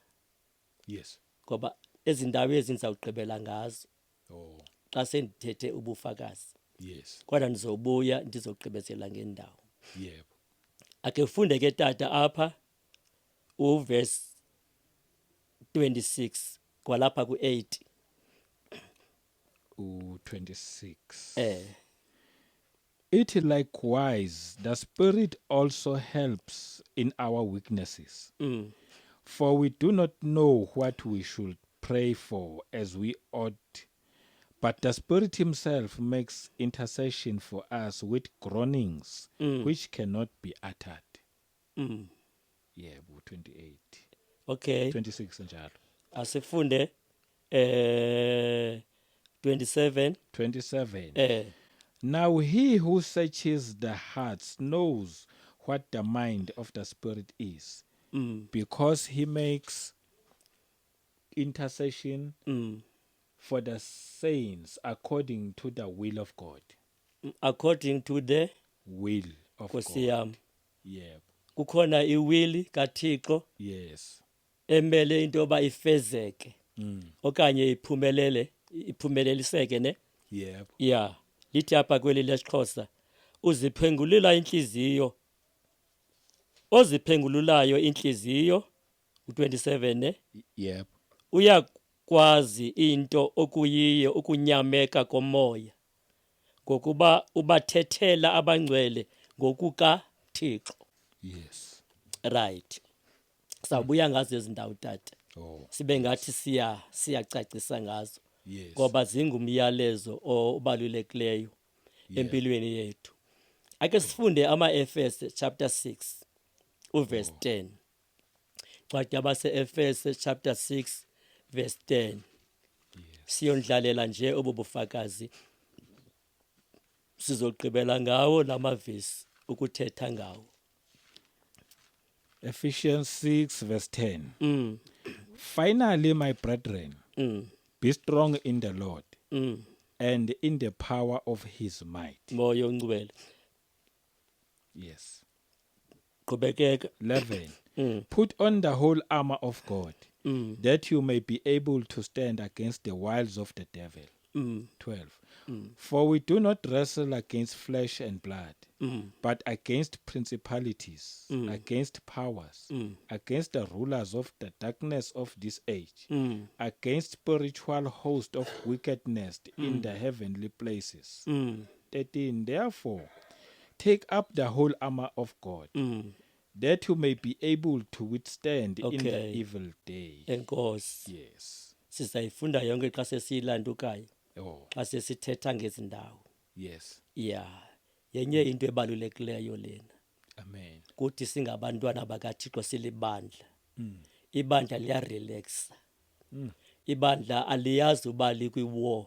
B: ngoba ezi ndawo ezi ndizawugqibela ngazo xa sendithethe ubufakazi, kodwa ndizobuya ndizogqibezela ngendawo. Ake ufunde ke tata apha uverse 26 kwalapha ku-8.
A: U26.
B: Eh.
A: It likewise, the Spirit also helps in our weaknesses. For we do not know what we should pray for as we ought, but the Spirit Himself makes intercession for us with groanings which cannot be uttered. Yebo, 28. 26 njalo.
B: Asifunde 27.
A: 27.
B: Eh.
A: Now he who searches the hearts knows what the mind of the Spirit is, because he makes intercession for the saints according to the will of God.
B: According to the
A: will of
B: Nkosi
A: God.
B: yami.
A: Yebo.
B: Kukhona iwill kaThixo emele into yoba ifezeke okanye iphumelele, iphumeleliseke ne.
A: Yebo.
B: Yeah, lithi apha kweli lesiXhosa, uziphengulula inhliziyo, oziphengululayo inhliziyo, u27 ne?
A: Yebo.
B: Uyakwazi into okuyiyo ukunyameka komoya, ngokuba ubathethela abangcwele ngokuka Thixo. Right, sawubuya ngazo ezi ndawo tata, sibe ngathi siyacacisa ngazo, ngoba zingumyalezo obalulekileyo empilweni yethu. Ake sifunde ama-Efese chapter 6 uverse 10, ncwadi yabase-Efese chapter 6 verse 10. Siyondlalela nje obu bufakazi, sizogqibela ngawo lamavesi ukuthetha ngawo.
A: Ephesians 6 verse 10. Finally, my brethren, be strong in the Lord and in the power of his might.
B: Moya ongcwele.
A: Yes.
B: Qhubekeka.
A: 11. Put on the whole armor of God. That you may be able to stand against the wiles of the devil. 12. For we do not wrestle against flesh and blood, but against principalities, against powers, against the rulers of the darkness of this age, against spiritual hosts of wickedness in the heavenly places. 13. Therefore, take up the whole armor of God, that you may be able to withstand in the evil day.
B: Enkosi.
A: Yes.
B: Sizayifunda yonke xa sesiyilandukayo.
A: Oh,
B: Xa sesithetha ngezi ndawo. Yeah. Yenye into ebalulekileyo lena.
A: Amen.
B: Kuthi singabantwana bakaThixo silibandla. Ibandla liyarelaxa. Ibandla aliyazi uba likwi-war.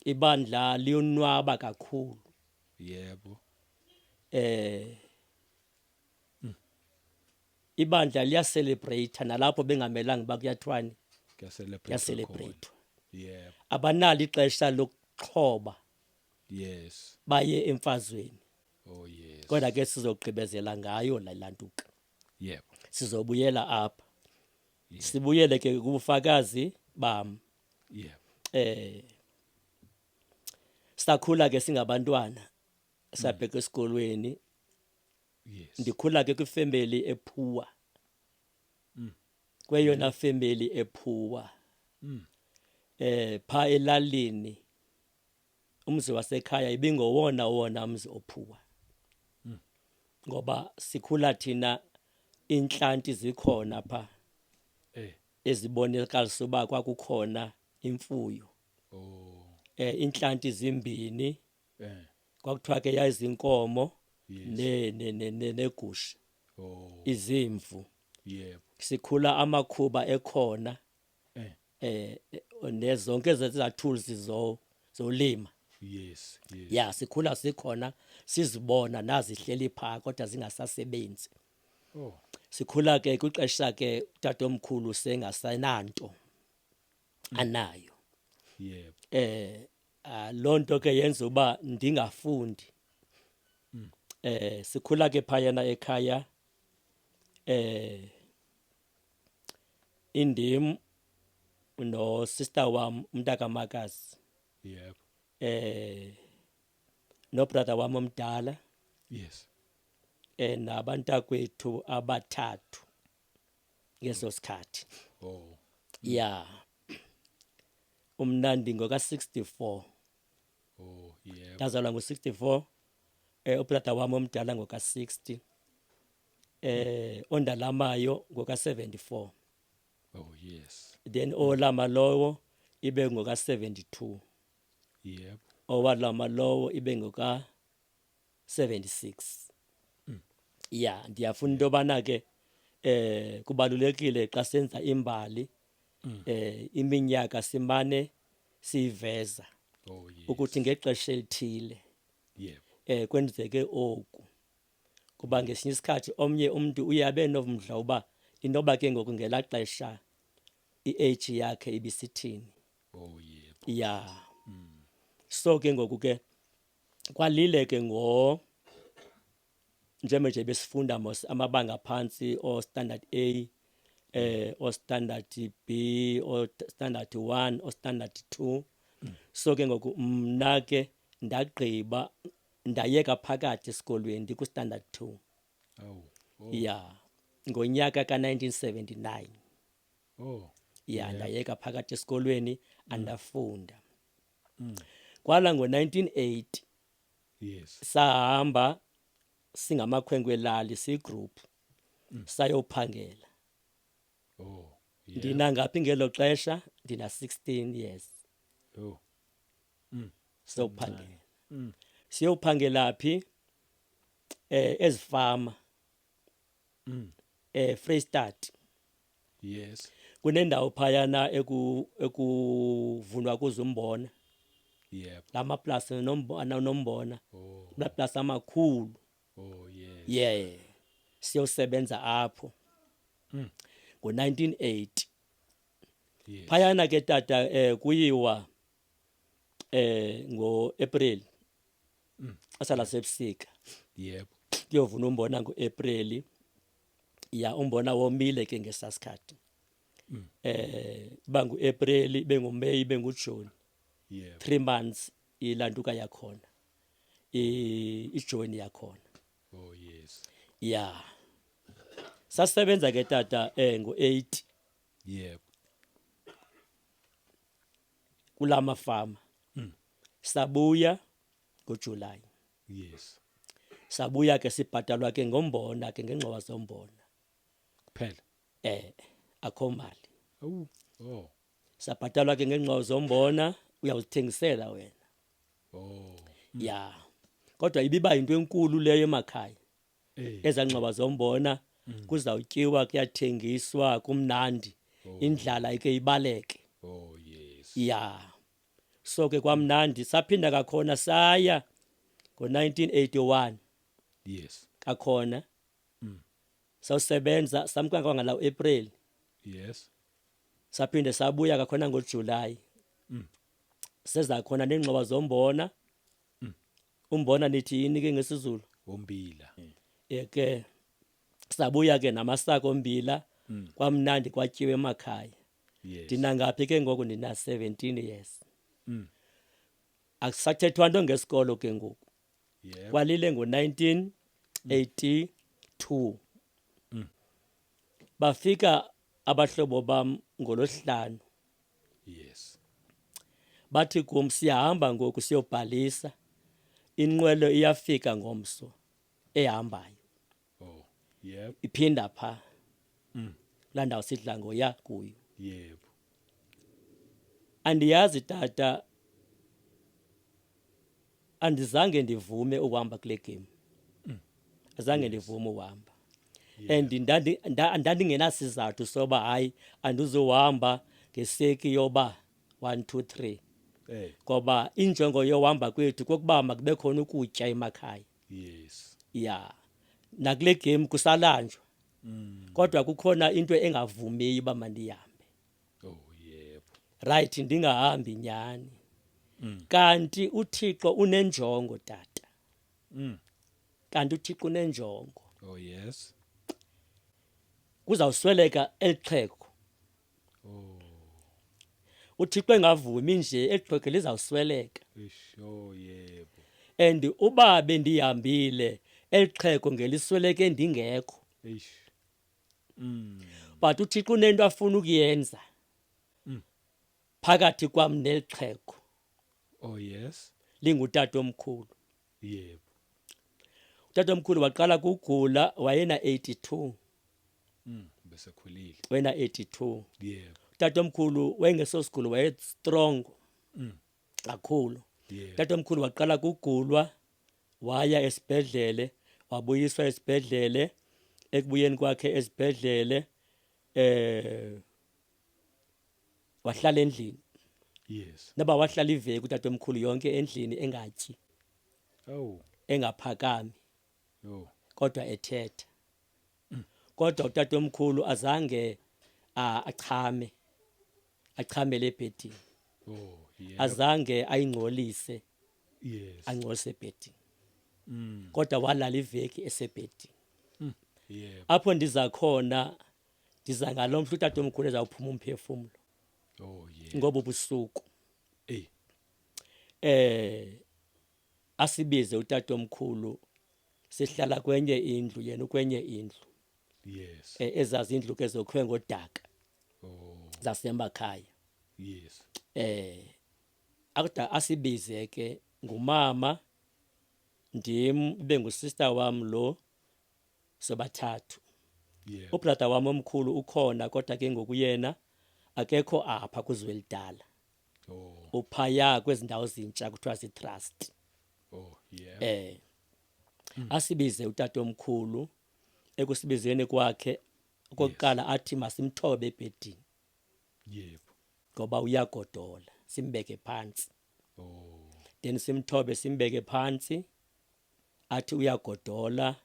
B: Ibandla liyonwaba kakhulu. Ibandla liyacelebrate nalapho bengamelanga uba kuyathwani.
A: Kuyacelebrate.
B: Kuyacelebrate.
A: Yebo.
B: Abanalo ixesha lokuxhoba. Baye emfazweni.
A: Oh yes.
B: Kodwa ke sizogqibezela ngayo la lantuka.
A: Yebo.
B: Sizobuyela apha. Sibuyele ke kubufakazi bam.
A: Yebo.
B: Sakhula ke singabantwana. Sabheka esikolweni. Ndikhula ke kwifemeli ephuwa. Kweyona family ephuwa. Pha elalini umzi wasekhaya ibingowona wona umzi ophuwa. Ngoba sikhula thina inhlanti zikhona pha. Ezibonakalisa uba kwakukhona imfuyo.
A: Oh.
B: Inhlanti zimbini. Kwakuthiwa ke yayizinkomo ne ne ne negusha.
A: Oh.
B: Izimvu.
A: Yebo.
B: Sikhula amakhuba ekhona. Nezonke ezathuzi zolima.
A: Yes, yes.
B: Yeah, sikhula sikhona sizibona nazihleli pha kodwa zingasasebenzi.
A: Oh.
B: Sikhula ke kwixesha ke utatomkhulu sengasananto anayo.
A: Yebo.
B: Lonto ke yenza uba ndingafundi. Sikhula ke phayana ekhaya indim no sister wam umntakamakazi.
A: Yebo.
B: No brother wam omdala.
A: Yes.
B: Nabantakwethu abathathu ngeso sikhathi.
A: Oh.
B: Yeah. Umnandi ngoka 64.
A: Oh, yebo.
B: Ndazalwa ngo 64. Ubrother wam omdala ngoka 60. Ondalamayo ngoka 74.
A: Oh, yes.
B: Then olama lowo ibe ngoka 72.
A: Yebo.
B: Owalama lowo ibe ngoka 76. Yeah, ndiyafuna into yobana ke kubalulekile xa senza imbali iminyaka simane siyiveza.
A: Oh, yes.
B: Ukuthi ngexesha elithile.
A: Yebo.
B: Kwenzeke oku. Kuba ngesinye isikhathi omnye umuntu uye abe nomdla uba inoba ke ngoku ngelaa xesha i-age yakhe ibisithini.
A: Oh, yebo.
B: Yeah. So ke ngoku ke kwalile ke ngo njengoba nje besifunda mos amabanga phansi o standard A, o standard B, o standard 1, o standard 2. So ke ngoku mna ke ndagqiba ndayeka phakathi esikolweni ndiku standard 2.
A: Oh. Oh.
B: Yeah. Ngonyaka ka 1979.
A: Oh.
B: Yeah, ndayeka phakathi esikolweni andafunda. Kwala ngo 1980.
A: Yes.
B: Sahamba singamakhwenkwe elali siyigroup. Sayophangela.
A: Oh. Yeah.
B: Ndina ngaphi ngelo xesha? Ndina 16 years.
A: Oh.
B: Siyophangela. Siyophangela phi? Ezifama. Freystata.
A: Yes.
B: Kunendawo phayana ekuvunwa kuzo umbona.
A: Yebo.
B: Lamaplasi nombona.
A: Oh.
B: Amaplasi amakhulu.
A: Oh yes.
B: Yeah. Siyosebenza apho. Ngo 1980.
A: Yes.
B: Phayana ke tata kuyiwa ngo April. Asala sebusika.
A: Yebo.
B: Kuyovuna umbona ngo April. Ya, umbona womile ke ngesasikhathi. Bangu April, bengu May, bengu June. 3 months ilantuka yakhona. Ijoin yakhona.
A: Oh yes.
B: Ya. Sasebenza ke tata ngo8. Kulama farm. Sabuya ngoJuly. Sabuya ke sibhatalwa ke ngombona ke ngengxowa zombona.
A: Kuphela.
B: Akho mali.
A: Awu. Oh.
B: Sabhatalwa ke ngengxowa zombona, uyawuzithengisela wena.
A: Oh.
B: Ya. Kodwa ibiba into enkulu leyo emakhaya. Ezangxowa zombona kuzawutyiwa, kuyathengiswa, kumnandi. Indlala ike ibaleke.
A: Oh yes.
B: Ya. So ke kwamnandi, saphinda kakhona saya ngo-1981. Kakhona. Sawusebenza samka kwangala April. Saphinde sabuya kakhona ngoJuly. Seza khona nengxowa zombona. Umbona nithi yini ke ngesiZulu?
A: Umbila.
B: Yeke sabuya ke namasako ombila, kwamnandi kwatyiwe emakhaya. Ndina ngaphi ke ngoku? Ndina 17 years. Akusathethwa nto ngesikolo ke ngoku. Kwalile ngo-1982. Bafika abahlobo bam ngolosihlanu. Bathi kum siyahamba ngoku siyobhalisa. Inqwelo iyafika ngomso ehambayo.
A: Oh, yebo.
B: Iphinda pha. Laa ndawo sidla ngoya kuyo. Andiyazi tata, andizange ndivume ukuhamba kule game. Azange ndivume ukuhamba. And ndandingenasizathu soba hayi andizuhamba ngeseki yoba 1 2 3. Ngoba injongo yohamba kwethu kokuba makube khona ukutya emakhaya. Ya. Nakule game kusalanjwa. Kodwa kukhona into engavumiyo uba mandihambe.
A: Oh yebo.
B: Right, ndingahambi nyani. Kanti uThixo unenjongo tata. Kanti uThixo unenjongo.
A: Oh yes.
B: Kuzawusweleka elixhego.
A: Oh.
B: uThixo engavumi nje elixhego lizawusweleka.
A: Eish, oh yebo.
B: And uba bendihambile elixhego ngelisweleke ndingekho.
A: Eish.
B: But uThixo unento afuna ukuyenza. Phakathi kwam nelixhego.
A: Oh yes.
B: Lingutata omkhulu.
A: Yebo.
B: Utata omkhulu waqala kugula wayena 82.
A: Bese khulile.
B: Wena 82.
A: Yebo.
B: Utata omkhulu wayengesosigulo, waye strong. Kakhulu.
A: Yebo.
B: Utata omkhulu waqala kugulwa waya esibhedlele, wabuyiswa esibhedlele. Ekubuyeni kwakhe esibhedlele wahlala endlini. Naba wahlala iveki utata omkhulu yonke endlini engatyi.
A: Oh.
B: Engaphakami.
A: Yo.
B: Kodwa ethetha. Kodwa utata omkhulu azange achame. Achamele ebhedini.
A: Oh, yeah.
B: Azange ayingcolise.
A: Yes.
B: Angcolise ebhedini. Kodwa walala iveki esebhedini.
A: Yeah.
B: Apho ndiza khona, ndiza ngalomhla utata omkhulu ezawuphuma umphefumlo.
A: Oh, yeah.
B: Ngoba ubusuku. Asibize utata omkhulu, sihlala kwenye indlu, yena ukwenye indlu.
A: Yes.
B: Ezazi indlu ke zokhiwe ngodaka.
A: Oh.
B: Zasemakhaya.
A: Yes.
B: Akuda asibize ke ngumama, ndim, ibe ngusister wam lo, sobathathu.
A: Yeah.
B: Ubrother wam omkhulu ukhona, kodwa ke ngoku yena akekho apha kuzwelidala.
A: Oh.
B: Uphaya kwezi ndawo zintsha kuthiwa zi-trust.
A: Oh, yeah.
B: Asibize utata omkhulu, ekusibizeni kwakhe okokuqala athi masimthobe ebhedini.
A: Yebo.
B: Ngoba uyagodola, simbeke phansi.
A: Oh.
B: Then simthobe simbeke phansi, athi uyagodola,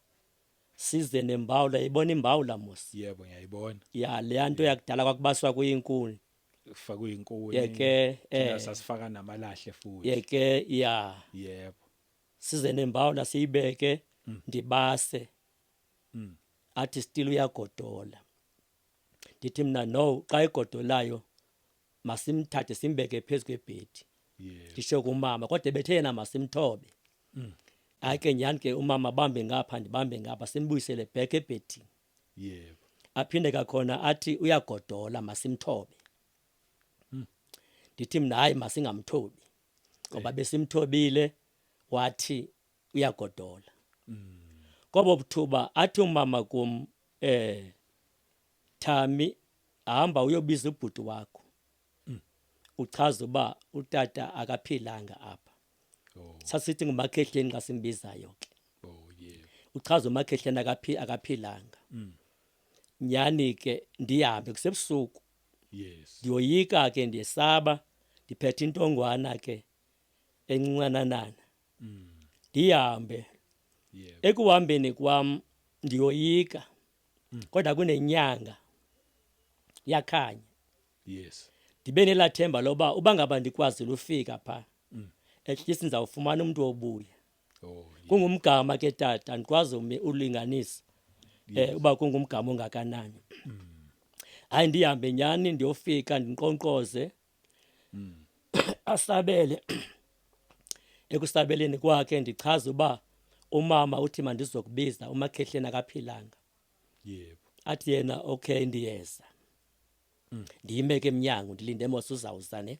B: size nembawula. Ibona imbawula mos?
A: Yebo, ngiyayibona.
B: Ya, le nto yakudala kwakubaswa kuyinkuni.
A: Kufakwe inkuni.
B: Yeke,
A: Thina sasifaka namalahle futhi.
B: Yeke, ya.
A: Yebo.
B: Size nembawula siyibeke, ndibase. Athi still uyagodola. Ndithi mna no, xa egodolayo masimthathe simbeke phezu kwebhedi. Ndisho kumama, kodwa bethe yena masimthobe. Hayi ke nyhani ke umama bambe ngapha ndibambe ngapha simbuyisele back ebhedini. Aphinde kakhona athi uyagodola masimthobe. Ndithi mna hayi masingamthobi ngoba besimthobile wathi uyagodola. Kobo buthuba athi umama kum Thami hamba uyobiza ubhuti wakho. Uchaza uba utata akaphilanga apha. Sasithi nguMakhehleni xa simbizayo ke.
A: Oh yebo.
B: Uchaza uMakhehleni akaphilanga. Nyani ke ndihambe kusebusuku. Ndiyoyika ke ndiyesaba ndiphethe intongwana ke encincananana. Ndihambe. Ekuhambeni kwam ndiyoyika. Kodwa kunenyanga yakhanya. Ndibe nelathemba loba uba ngaba ndikwazile ufika pha. At least ndizawufumana umuntu wobuya. Kungumgama ke tata, andikwazi ulinganisa. Uba kungumgama ongakanani. Hayi ndihambe nyani ndiyofika ndinkqonkqoze. Asabele. Ekusabeleni kwakhe ndichaza uba umama uthi mandizokubiza uMakhehleni akaphilanga. Athi yena okay ndiyeza. Ndiyime ke emnyango ndilinde mos uzawuza ne.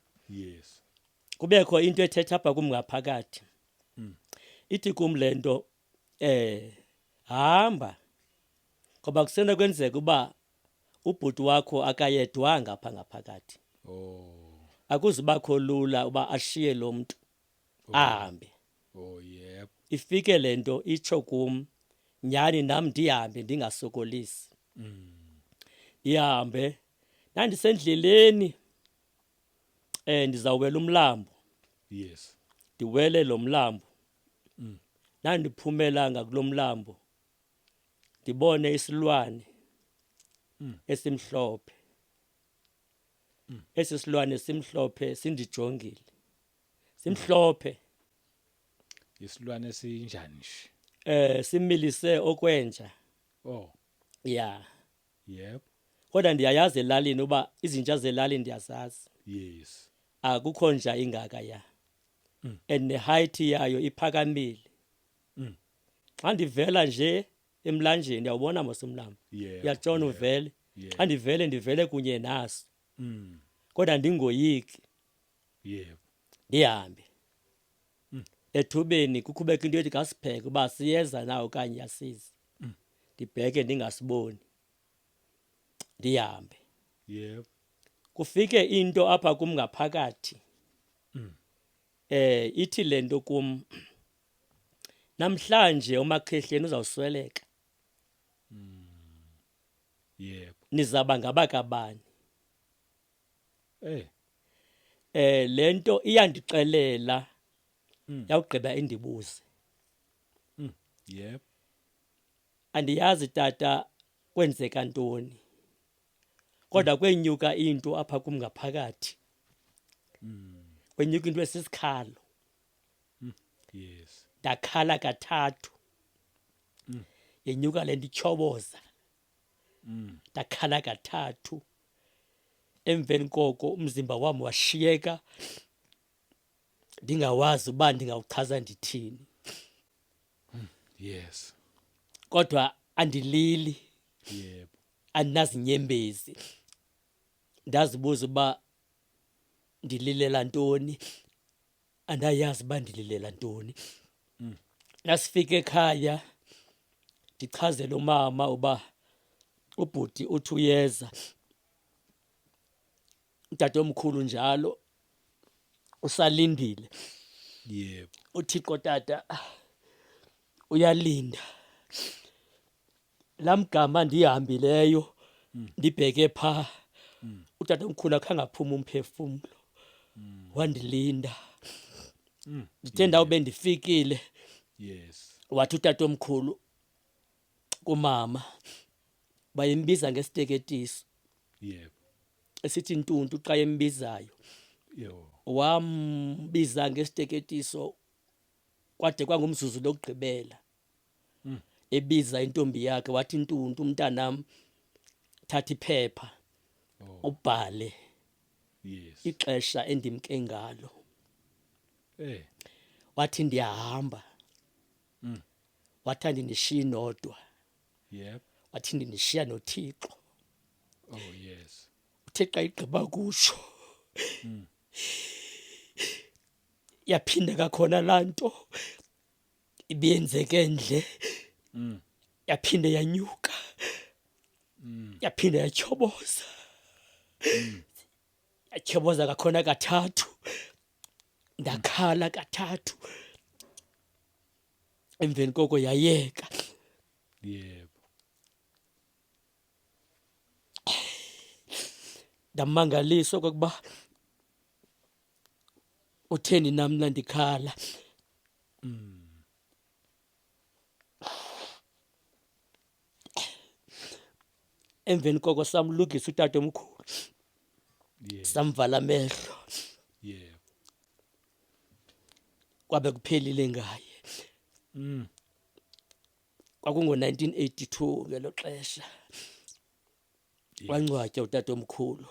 B: Kubekho into ethetha apha kum ngaphakathi. Ithi kum le nto hamba ngoba kusenokwenzeka uba ubhuti wakho akayedwanga apha ngaphakathi. Akuzubakho lula uba ashiye lo mntu ahambe.
A: Oh yebo.
B: Ifike le nto itsho kum nyhani nam ndihambe ndingasokolisi. Ndihambe ndandisendleleni ndizawuwela umlambo. Ndiwele lo mlambo. Ndandiphumela ngakulo mlambo ndibone isilwane esimhlophe. Esi silwane simhlophe sindijongile. Simhlophe.
A: Isilwane sinjani nje?
B: Similise okwenja.
A: Oh.
B: Yeah.
A: Yebo.
B: Kodwa ndiyayazi elalini uba izinja zelalini ndiyazazi. Akukho nja ingaka ya. And ne height yayo iphakamile. Xa ndivela nje emlanjeni uyawubona mos umlambo. Uyatshona uvele. Xa ndivele ndivele kunye naso. Kodwa ndingoyiki. Ndihambe. Ethubeni kukhubeka into ethi kasipheke uba siyeza na okanye asizi. Ndibheke ndingasiboni. Ndihambe. Kufike into apha kum ngaphakathi. Ithi le nto kum namhlanje uMakhehleni uzawusweleka. Nizaba ngabakabani? Le nto iyandixelela. Yawugqiba indibuze. Andiyazi tata kwenzeka ntoni. Kodwa kwenyuka into apha kum ngaphakathi. Kwenyuka into esisikhalo. Ndakhala kathathu. Yenyuka le nto ityhoboza. Ndakhala kathathu. Emveni koko umzimba wam washiyeka ndingawazi uba ndingawuchaza ndithini. Kodwa andilili. Andinazinyembezi. Ndazibuza uba ndililela ntoni. Andayazi uba ndililela ntoni. Nasifika ekhaya ndichazele umama uba ubhuti uthi uyeza. Utatomkhulu njalo usalindile. UThixo tata uyalinda. Lamgama ndihambileyo ndibheke pha. Utatomkhulu akhange aphume umphefumlo. Wandilinda. Ndithe ndawube ndifikile. Wathi utatomkhulu kumama bayembiza ngesiteketiso. Esithi ntuntu xa embizayo. Wambiza ngesiteketiso kwade kwangumzuzu lokugqibela. Ebiza intombi yakhe wathi, "Ntuntu umntanam, thatha iphepha ubhale ixesha endimke ngalo." Wathi, "Ndiyahamba." Wathi, "Andindishiyi nodwa." Wathi, "Ndindishiya noThixo."
A: Oh yes.
B: Uthe xa igqiba kutsho, yaphinda kakhona laa nto ibiyenzeke endle. Yaphinde yanyuka. Yaphinde yatyhoboza. Yatyhoboza kakhona kathathu. Ndakhala kathathu. Emveni koko yayeka. Ndamangaliswa okokuba utheni na mna ndikhala. Emveni koko samlungisa utatomkhulu. Samvala amehlo. Kwabe kuphelile ngaye. Kwakungo-1982 ngelo xesha. Wangcwatywa utatomkhulu.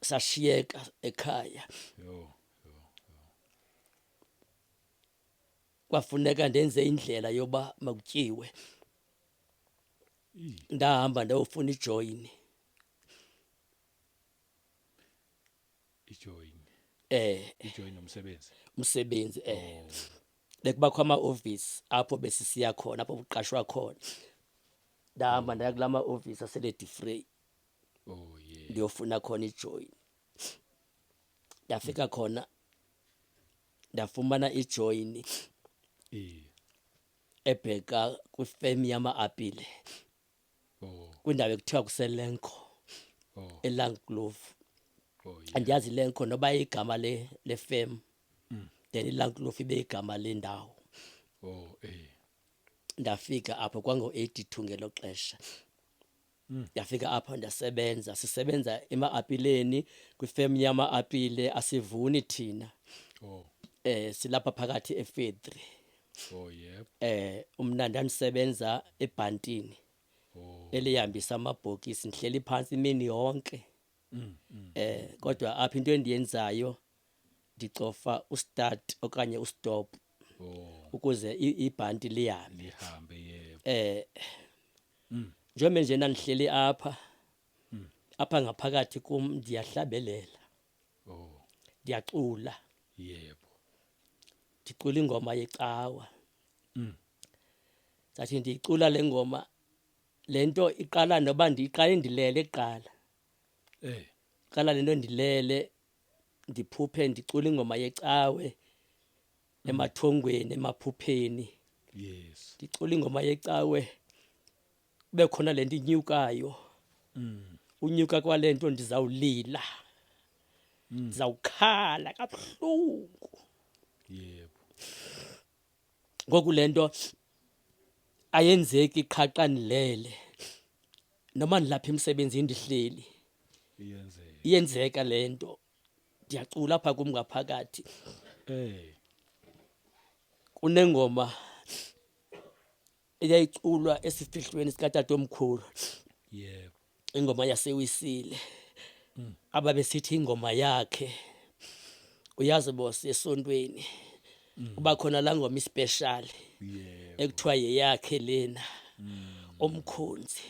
B: Sashiyeka ekhaya.
A: Yo, yo.
B: Kwafuneka ndenze indlela yoba makutyiwe. Ndahamba ndayofuna ijoyini.
A: Ijoin.
B: Eh.
A: Ijoin nomsebenzi.
B: Umsebenzi eh. Bekubakho ama-office apho besisiya khona, apho kuqashwa khona. Ndahamba ndaya kulaa ma-office aseLady Frey.
A: Oh yeah.
B: Ndiyofuna khona ijoyini. Ndafika khona ndafumana ijoyini ebheka kwifem yama-apile. Kwindawo ekuthiwa kuseLenko. ELangkloof.
A: Oh yeah.
B: Andiyazi iLenko noba igama le fem. Then iLangkloof ibe igama lendawo.
A: Oh eh.
B: Ndafika apho kwango-82 ngelo xesha. Ndafika apho ndasebenza, sisebenza ema-apileni kwifem yama-apile, asivuni thina. Silapha phakathi efactory.
A: Oh yep.
B: Umna ndandisebenza ebhantini. Elihambisa amabhokisi, ndihleli phantsi imini yonke. Kodwa apha into endiyenzayo ndicofa ustart okanye ustop. Ukuze ibhanti lihambe.
A: Lihambe, yebo.
B: Njengoba nje ndandihleli apha, apha ngaphakathi kum ndiyahlabelela. Ndiyacula. Ndicula ingoma yecawa. Ndathi ndiyicula le ngoma, le nto iqala noba ndiyiqale ndilele kuqala. Iqala le nto ndilele, ndiphuphe ndicula ingoma yecawe emathongweni, emaphupheni. Ndicula ingoma yecawe, kube khona le nto inyukayo. Unyuka kwale nto ndizawulila. Ndizawukhala kabuhlungu. Ngoku le nto ayenzeki qha xa ndilele. Noma ndilapha emsebenzini ndihleli.
A: Iyenzeka.
B: Iyenzeka le nto. Ndiyacula apha kum ngaphakathi. Kunengoma eyayiculwa esifihlweni sikatatomkhulu. Ingoma yaseWisile. Ababesithi ingoma yakhe. Uyazi boss esontweni. Kuba khona laa ngoma ispecial. Ekuthiwa yeyakhe lena. Omkhonzi.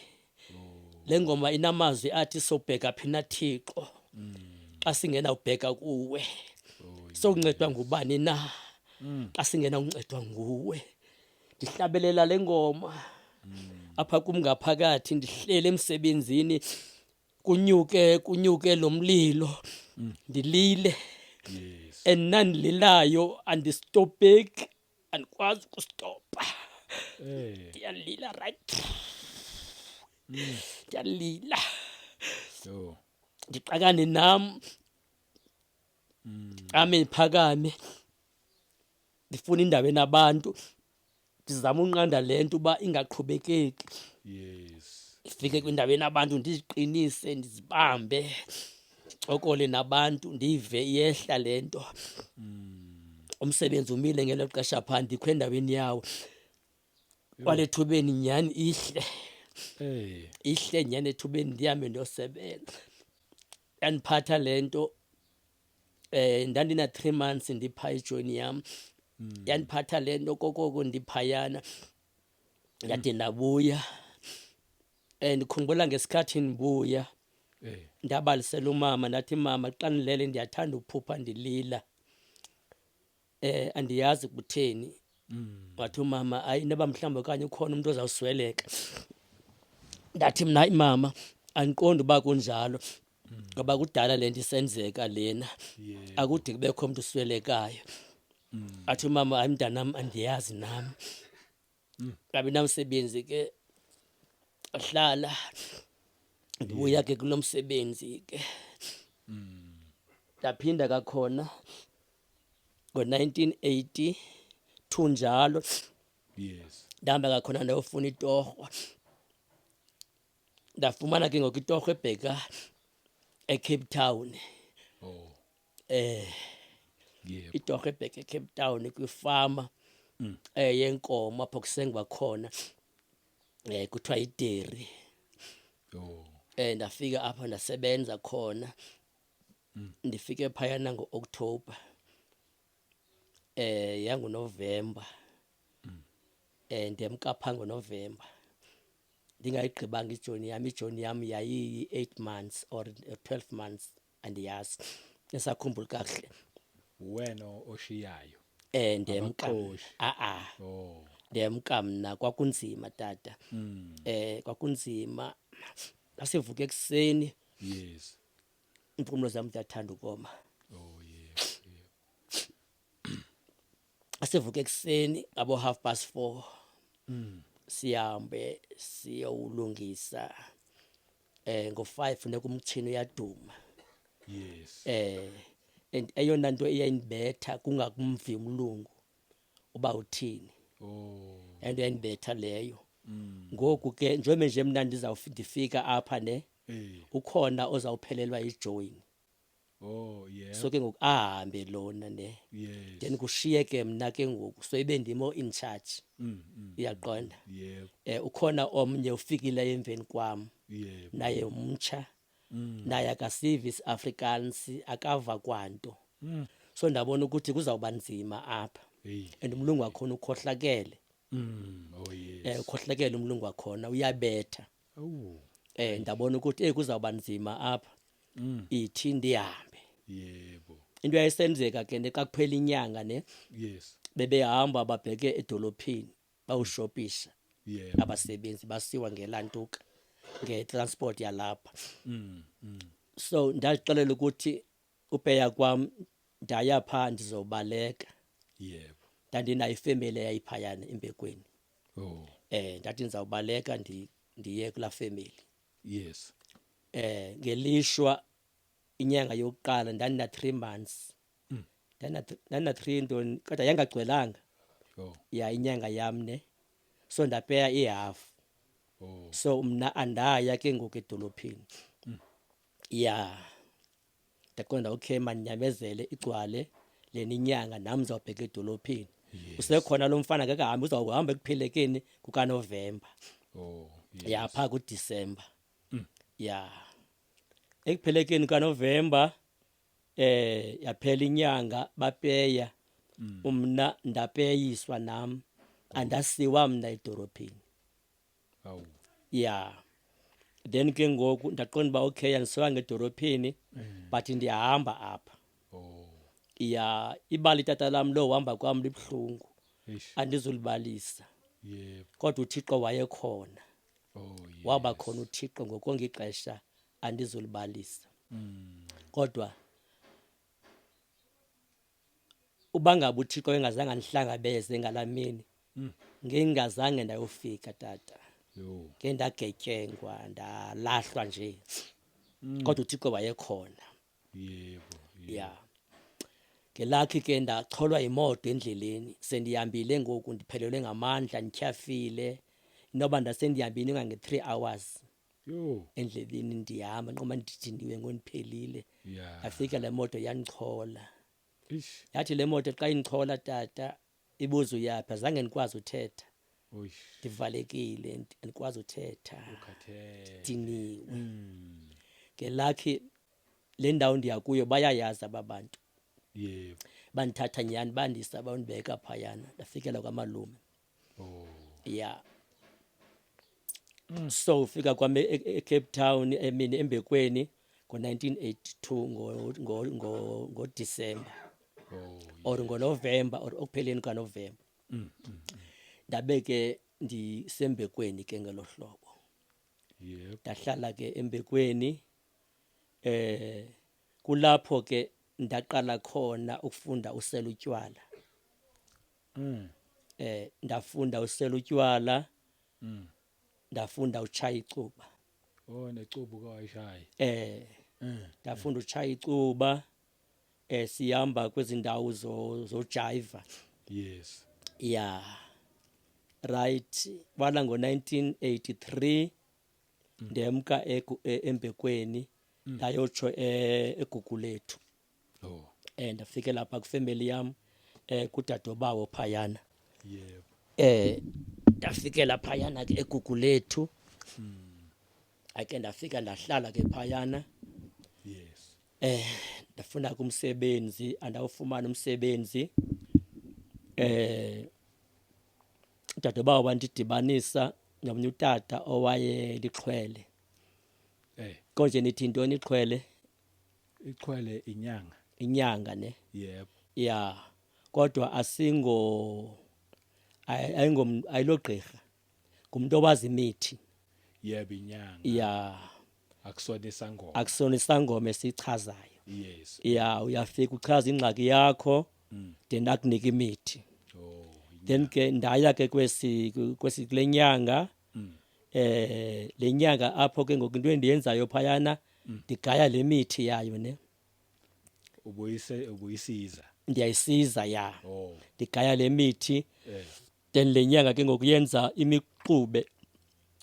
B: Le ngoma inamazwi athi sobheka phi na Thixo. Xa singena ubheka kuwe. Sokuncedwa ngubani na? Xa singena uncedwa nguwe. Ndihlabelela le ngoma. Apha kum ngaphakathi ndihlele emsebenzini, kunyuke kunyuke lo mlilo. Ndilile. And nandililayo andistopeki, andikwazi ukustopa. Ndiyalila right. Ndiyalila. Ndixakane nam. Ame ndiphakame. Ndifuna indawo enabantu. Ndizama unqanda le nto uba ingaqhubekeki. Ndifike kwindawo enabantu ndiziqinise, ndizibambe, ndicokole nabantu, ndive iyehla le nto. Umsebenzi umile ngelo xesha phaa, ndikho endaweni yawo kwalethubeni nyhani ihle.
A: Hey.
B: Ihle nyhani ethubeni, ndihambe ndiyosebenza. Yandiphatha le nto, ndandina 3 months ndipha ijoyini yam. Yandiphatha le nto kokoko ndiphayana, ndade ndabuya. Ndikhumbula ngesikhathi ndibuya, ndabalisela umama, ndathi, mama, xa ndilele ndiyathanda uphupha ndilila, andiyazi kutheni. Wathi umama, hayi, noba mhlawumbi okanye ukhona umuntu ozawusweleka. Ndathi mna, hayi mama, andiqondi uba kunjalo, ngoba kudala le nto isenzeka lena, akude kubekho umuntu uswelekayo. Athi umama, hayi mntanam, andiyazi nam. Ngabi namsebenzi ke, hlala ndibuya ke kulo msebenzi ke. Ndaphinda kakhona ngo-1982 njalo. Ndahamba kakhona ndayofuna itorho, ndafumana ke ngoku itorho ebheka eCape Town. Itorho ebheka eCape Town kwifama yenkomo apho kusengwa khona, kuthiwa idairy. Ndafika apho ndasebenza khona. Ndifike phayana ngo-October, yanguNovember, ndemka pha ngoNovember ndingayigqibanga ijoni yam. Ijoni yam yayiyi-8 months or 12 months, andiyazi, esakhumbula kakuhle.
A: Wena oshiyayo?
B: Ndemka.
A: Abaxoshi.
B: A-a. Ndemka mna, kwakunzima tata. Kwakunzima, sasivuka ekuseni. Impumlo zam ziyathanda ukoma.
A: Oh yes.
B: Asivuka ekuseni ngabo 4:30. Sihambe siyowulungisa, ngo-5 funeka umtshini uyaduma. And eyona nto eyayindibetha kungakumvi umlungu uba uthini. Into eyayindibetha leyo. Ngoku ke njengoba nje mna ndifika apha ne, ukhona ozawuphelelwa yijoyini.
A: Oh yeah.
B: So ke ngoku ahambe lona ne. Then kushiye ke mna ke ngoku, so ibe ndimo in charge. Uyaqonda?
A: Yebo.
B: Ukhona omnye ufikileyo emveni kwam. Naye umtsha. Naye akasivi isiAfrikaans, akava kwanto. So ndabona ukuthi kuzawuba nzima apha. And umlungu wakhona ukhohlakele.
A: Oh yes.
B: Ukhohlakele umlungu wakhona, uyabetha. Ndabona ukuthi kuzawuba nzima apha. Ithi ndihambe. Into yayisenzeka ke ne xa kuphela inyanga ne. Bebehamba babheke edolophini bawushopisha. Abasebenzi basiwa ngelantuka ngetransport yalapha. So ndazixelela ukuthi upeya kwam ndaya pha ndizobaleka. Ndandinayo ifamily eyayiphayana embekweni. Ndathi ndizawubaleka ndiye kulaa family. Ngelishwa inyanga yokuqala ndandina 3 months. Ndandina 3 ntoni kodwa yangagcwelanga. Ya inyanga yam ne. So ndapeya ihalf. So mna andaya ke ngoku edolophini. Ya. Ndaqonda okay mandinyamezele igcwale lena inyanga nam ndizawubheka edolophini. Usekhona lo mfana ngeke ahambe, uzawuhamba ekuphelekeni kukaNovember. Ya pha kuDisemba. Ya. Ekuphelekeni kaNovember yaphela inyanga bapeya. Umna ndapeyiswa nam, andasiwa mna edorophini. Ya. Then ke ngoku ndaqonda uba okay andisiwa ngedorophini, but ndiyahamba apha. Ya, ibali tata lam lo uhamba kwam libuhlungu. Andizulibalisa. Kodwa uThixo wayekhona. Waba khona uThixo ngokonke ixesha, andizulibalisa. Kodwa uba ngaba uThixo engazange andihlangabeze ngalamini, ngengazange ndayofika tata. Ngendagetyengwa, ndalahlwa nje. Kodwa uThixo wayekhona. Ya. Ngelakhi ke ndacholwa imoto endleleni, sendihambile ngoku ndiphelelwe ngamandla, ndityhafile. Inoba ndasendihambile ingange 3 hours. Endleleni ndihamba nqoma ndidiniwe ngondiphelile. Yafika le moto yandichola.
A: Ish.
B: Yathi le moto xa indichola tata ibuza uyaphi, azange ndikwazi uthetha.
A: Oish.
B: Ndivalekile, andikwazi uthetha.
A: Ukhathele.
B: Diniwe. Ngelakhi le ndawo ndiya kuyo bayayazi aba bantu.
A: Yebo.
B: Bandithatha nyhani bandisa bandibeka phayana, ndafikela kwamalume.
A: Oh.
B: Yeah. So ufika kwam eCape Town emini eMbekweni ngo-1982 ngoDisemba or ngoNovemba or okupheleni kaNovemba. Ndabe ke ndisembekweni ke ngelo hlobo.
A: Yebo.
B: Ndahlala ke eMbekweni, kulapho ke ndaqala khona ukufunda usela utywala. Ndafunda usela utywala. Ndafunda uchaya icuba.
A: Oh, necuba kwayishaya.
B: Ndafunda uchaya icuba. Sihamba kwezindawo zojiva.
A: Yes.
B: Yeah. Right. Bala ngo-1983 ndemka eMbekweni ndayotsho eGugulethu.
A: Oh.
B: Ndafike lapha kwifamily yam, kudadobawo phayana.
A: Yebo.
B: Ndafikela phayana ke eGugulethu. Ake ndafika ndahlala ke phayana.
A: Yes.
B: Ndafuna kumsebenzi, andawufumana umsebenzi. Udadobawo wandidibanisa nomnye utata owayelixhwele. Konje nithi intoni ixhwele?
A: Ixhwele inyanga.
B: Inyanga ne?
A: Yebo.
B: Yeah. Kodwa asingo ayingom ayilogqirha. Ngumuntu owazi imithi.
A: Yebo, inyanga.
B: Yeah.
A: Akusona isangoma.
B: Akusona isangoma esichazayo.
A: Yes.
B: Yeah, uyafika uchaza ingxaki yakho, then akunika imithi.
A: Oh.
B: Then ke ndaya ke kwesi kule nyanga. Le nyanga apho ke ngoku into endiyenzayo phayana, ndigaya le mithi yayo ne.
A: Ubuyisiza.
B: Ndiyayisiza ya.
A: Oh.
B: Ndigaya le mithi. Then le nyanga ke ngoku yenza imixube,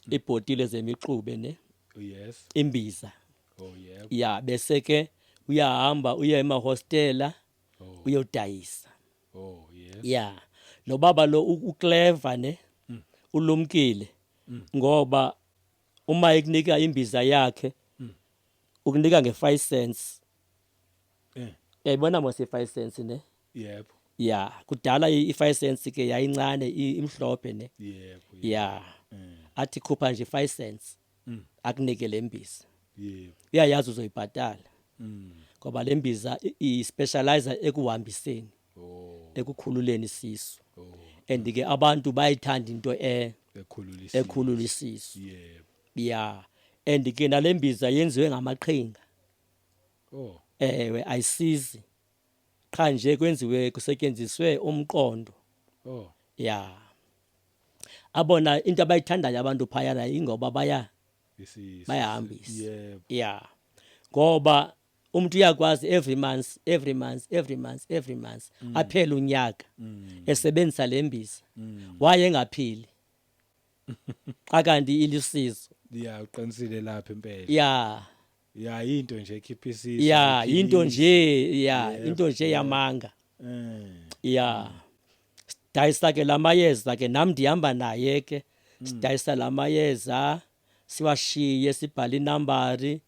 B: ibhotile zemixube ne.
A: Yes.
B: Imbiza.
A: Oh yebo.
B: Ya, bese ke uyahamba uye emahostela.
A: Oh.
B: Uyodayisa.
A: Oh yes.
B: Ya. Lo baba lo uclever ne. Ulumkile. Ngoba uma ekunika imbiza yakhe, ukunika nge5 cents. Uyayibona mos i5 cents ne?
A: Yebo.
B: Ya, kudala i5 cents ke yayincane, imhlophe ne.
A: Yebo.
B: Ya. Athi khupha nje 5 cents. Akunike lembiza.
A: Yebo.
B: Uyayazi uzoyibhatala. Ngoba lembiza i-specialize ekuhambiseni.
A: Oh.
B: Ekukhululeni isisu.
A: Oh.
B: And ke abantu bayithanda into
A: Ekhulula isisu.
B: ekhulula isisu.
A: Yebo.
B: Ya. And ke nalembiza yenziwe ngamaqhinga.
A: Oh.
B: Ewe, ayisizi. Qha nje kwenziwe kusetyenziswe umqondo.
A: Oh.
B: Ya. Abona into abayithandayo abantu phayana ingoba
A: Isisu.
B: bayahambisa.
A: Yebo.
B: Ya. Ngoba umuntu uyakwazi every month, every month, every month, every month aphele unyaka esebenzisa lembiza. Waye engaphili. Xa kanti ilisizo.
A: Ya, uqinisile lapha impela.
B: Ya.
A: Ya, into nje ekhipha isisu.
B: Ya,
A: ayiphilisi.
B: into nje, ya,
A: Yebo,
B: into nje
A: yebo.
B: yamanga. Ya. Sidayisa ke lamayeza ke, nam ndihamba naye ke. Sidayisa lamayeza, siwashiye sibhale inambari.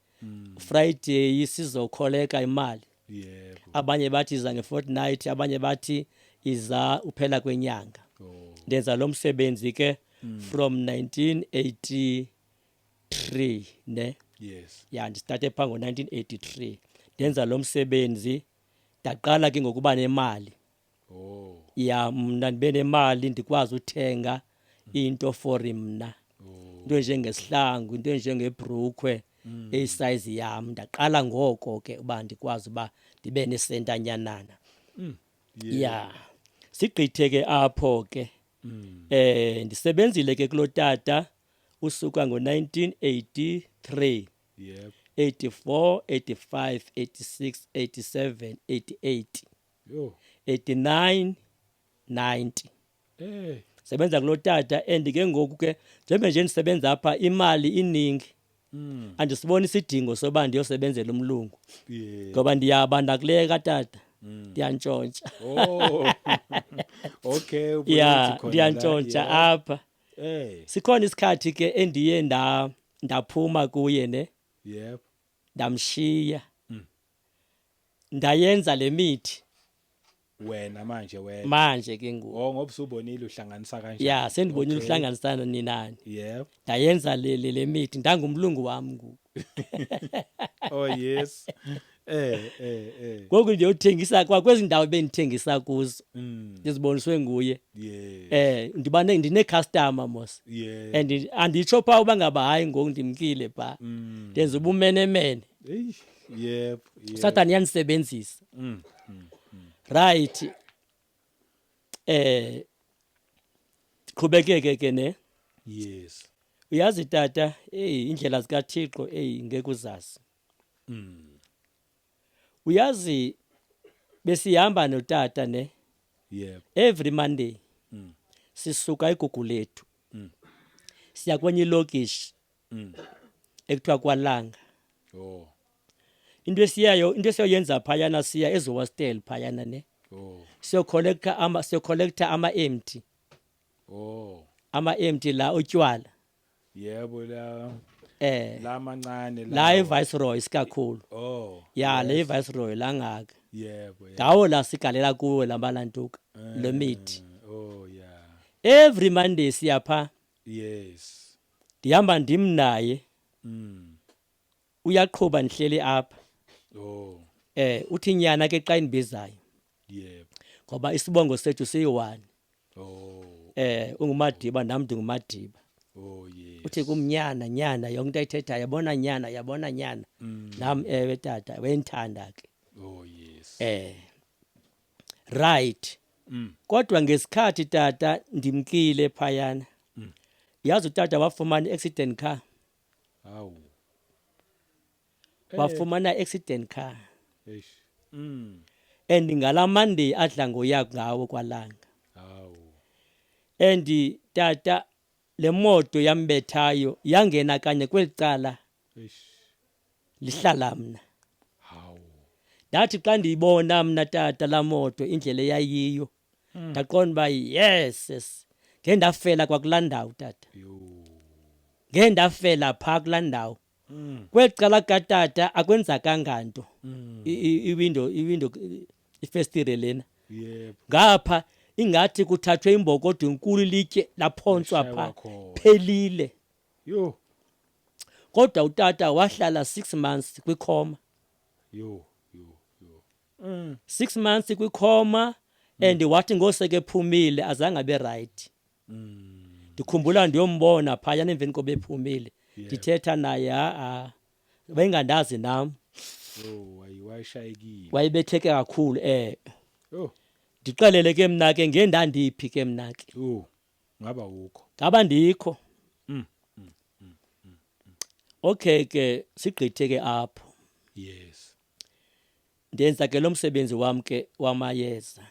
B: Friday sizokholeka imali.
A: Yebo.
B: Abanye bathi iza ngefortnight, abanye bathi iza uphela kwenyanga.
A: Oh.
B: Ndenza lo msebenzi ke from 1983 ne.
A: Yes.
B: Ya, ndistarte pha ngo-1983. Ndenza lo msebenzi, ndaqala ke ngokuba nemali.
A: Oh.
B: Ya, mna ndibe nemali ndikwazi uthenga into for mna.
A: Oh.
B: Into enjengesihlangu, into enjengebrukhwe, eyisayizi yam. Ndaqala ngoko ke uba ndikwazi uba ndibe nesentanyanana. Ya. Sigqithe ke apho ke. Ndisebenzile ke kulo tata usuka ngo-1983.
A: Yebo.
B: 84, 85, 86, 87, 88.
A: Yo.
B: 89, 90. Sebenza kulo tata and ke ngoku ke njengoba nje ndisebenza apha imali iningi. Andisiboni isidingo soba ndiyosebenzela umlungu.
A: Yeah.
B: Ngoba ndiyabanda kule katata. Ndiyantshontsha.
A: Oh. Okay, ubona
B: Ya,
A: ukuthi khona la,
B: ndiyantshontsha apha. Sikhona isikhathi ke endiye ndaphuma kuye ne. Ndamshiya. Ndayenza le mithi.
A: Wena manje wena.
B: Manje ke ngoku.
A: Oh, ngoba usubonile uhlanganisa kanjani.
B: Ya, sendibonile uhlanganisana ninani. Ndayenza le mithi, ndangumlungu wami ngoku.
A: Oh yes. Eh eh eh.
B: Ngoku ndiyothengisa kwa kwezi ndawo bendithengisa kuzo. Ndiziboniswe nguye. Ndiba ndine customer mos. And anditsho pha uba ngaba hayi ngoku ndimkile pha. Ndenza ubumenemene.
A: Hey, yep, yep.
B: Sathane uyanisebenzisa. Right. Qhubekeke ke ne.
A: Yes.
B: Uyazi tata, hey, indlela zikaThixo, hey, ngeke uzazi. Uyazi besihamba notata ne. Every Monday. Sisuka eGugulethu. Siya kwenye ilokishi. Ekuthiwa kwaLanga.
A: Oh.
B: Into esiyoyenza phayana, siya ezohostel phayana ne.
A: Oh.
B: Siyocollecta ama empty.
A: Oh.
B: Ama empty la otywala.
A: Yebo, la la mancane.
B: La eViceroy sikakhulu.
A: Oh.
B: Ya, le eViceroy la ngaka.
A: Yebo, yebo.
B: Ngawo la sigalela kuwe lamalantuka lo mithi.
A: Oh yeah.
B: Every Monday siyapha.
A: Yes.
B: Ndihamba ndimnaye. Uyaqhuba ndihleli apha.
A: Oh.
B: Uthi nyana ke xa indibizayo.
A: Yebo.
B: Ngoba isibongo sethu siyi-1.
A: Oh.
B: UnguMadiba nam ndinguMadiba.
A: Oh yes.
B: Uthi kumnyana nyana yonke into ayithethayo, yabona nyana, yabona nyana. Nam ewe tata, wendithanda ke.
A: Oh yes.
B: Right. Kodwa ngesikhathi tata ndimkile phayana. Yazi utata wafumana accident car.
A: Hawu.
B: Wafumana accident car.
A: Eish.
B: And ngala Monday adla ngoya ngawo kwaLanga.
A: Hawu.
B: And tata le moto yambethayo yangena kanye kwelicala.
A: Eish.
B: Lihlala mna.
A: Hawu.
B: Ndathi xa ndiyibona mna tata la moto indlela eyayiyo. Ndaqonda uba yes, yes. Nge ndafela kwakulaa ndawo tata.
A: Yo.
B: Nge ndafela pha kulaa ndawo. Kweli cala katata akwenzakanga nto. Iwindow, ifestire lena.
A: Yebo.
B: Ngapha ingathi kuthathwe imbokodo enkulu ilitye laphonswa
A: Lashaywa
B: pha.
A: khona.
B: Phelile.
A: Yo.
B: Kodwa utata wahlala 6 months kwikhoma.
A: Yo, yo, yo.
B: 6 months kwikhoma and wathi ngoseke ephumile azange abe right. Ndikhumbula ndiyombona phaya emveni kobe ephumile. Ndithetha naye ha-a. Bengandazi nam.
A: Oh, wayishayekile.
B: Wayebetheke kakhulu.
A: Oh.
B: Ndixelele ke mna ke ngendandiphi ke mna ke.
A: Oh. Ngaba ukho.
B: Ngaba ndikho. Okay ke sigqithe ke apho.
A: Yes.
B: Ndenza ke lo msebenzi wam ke wamayeza.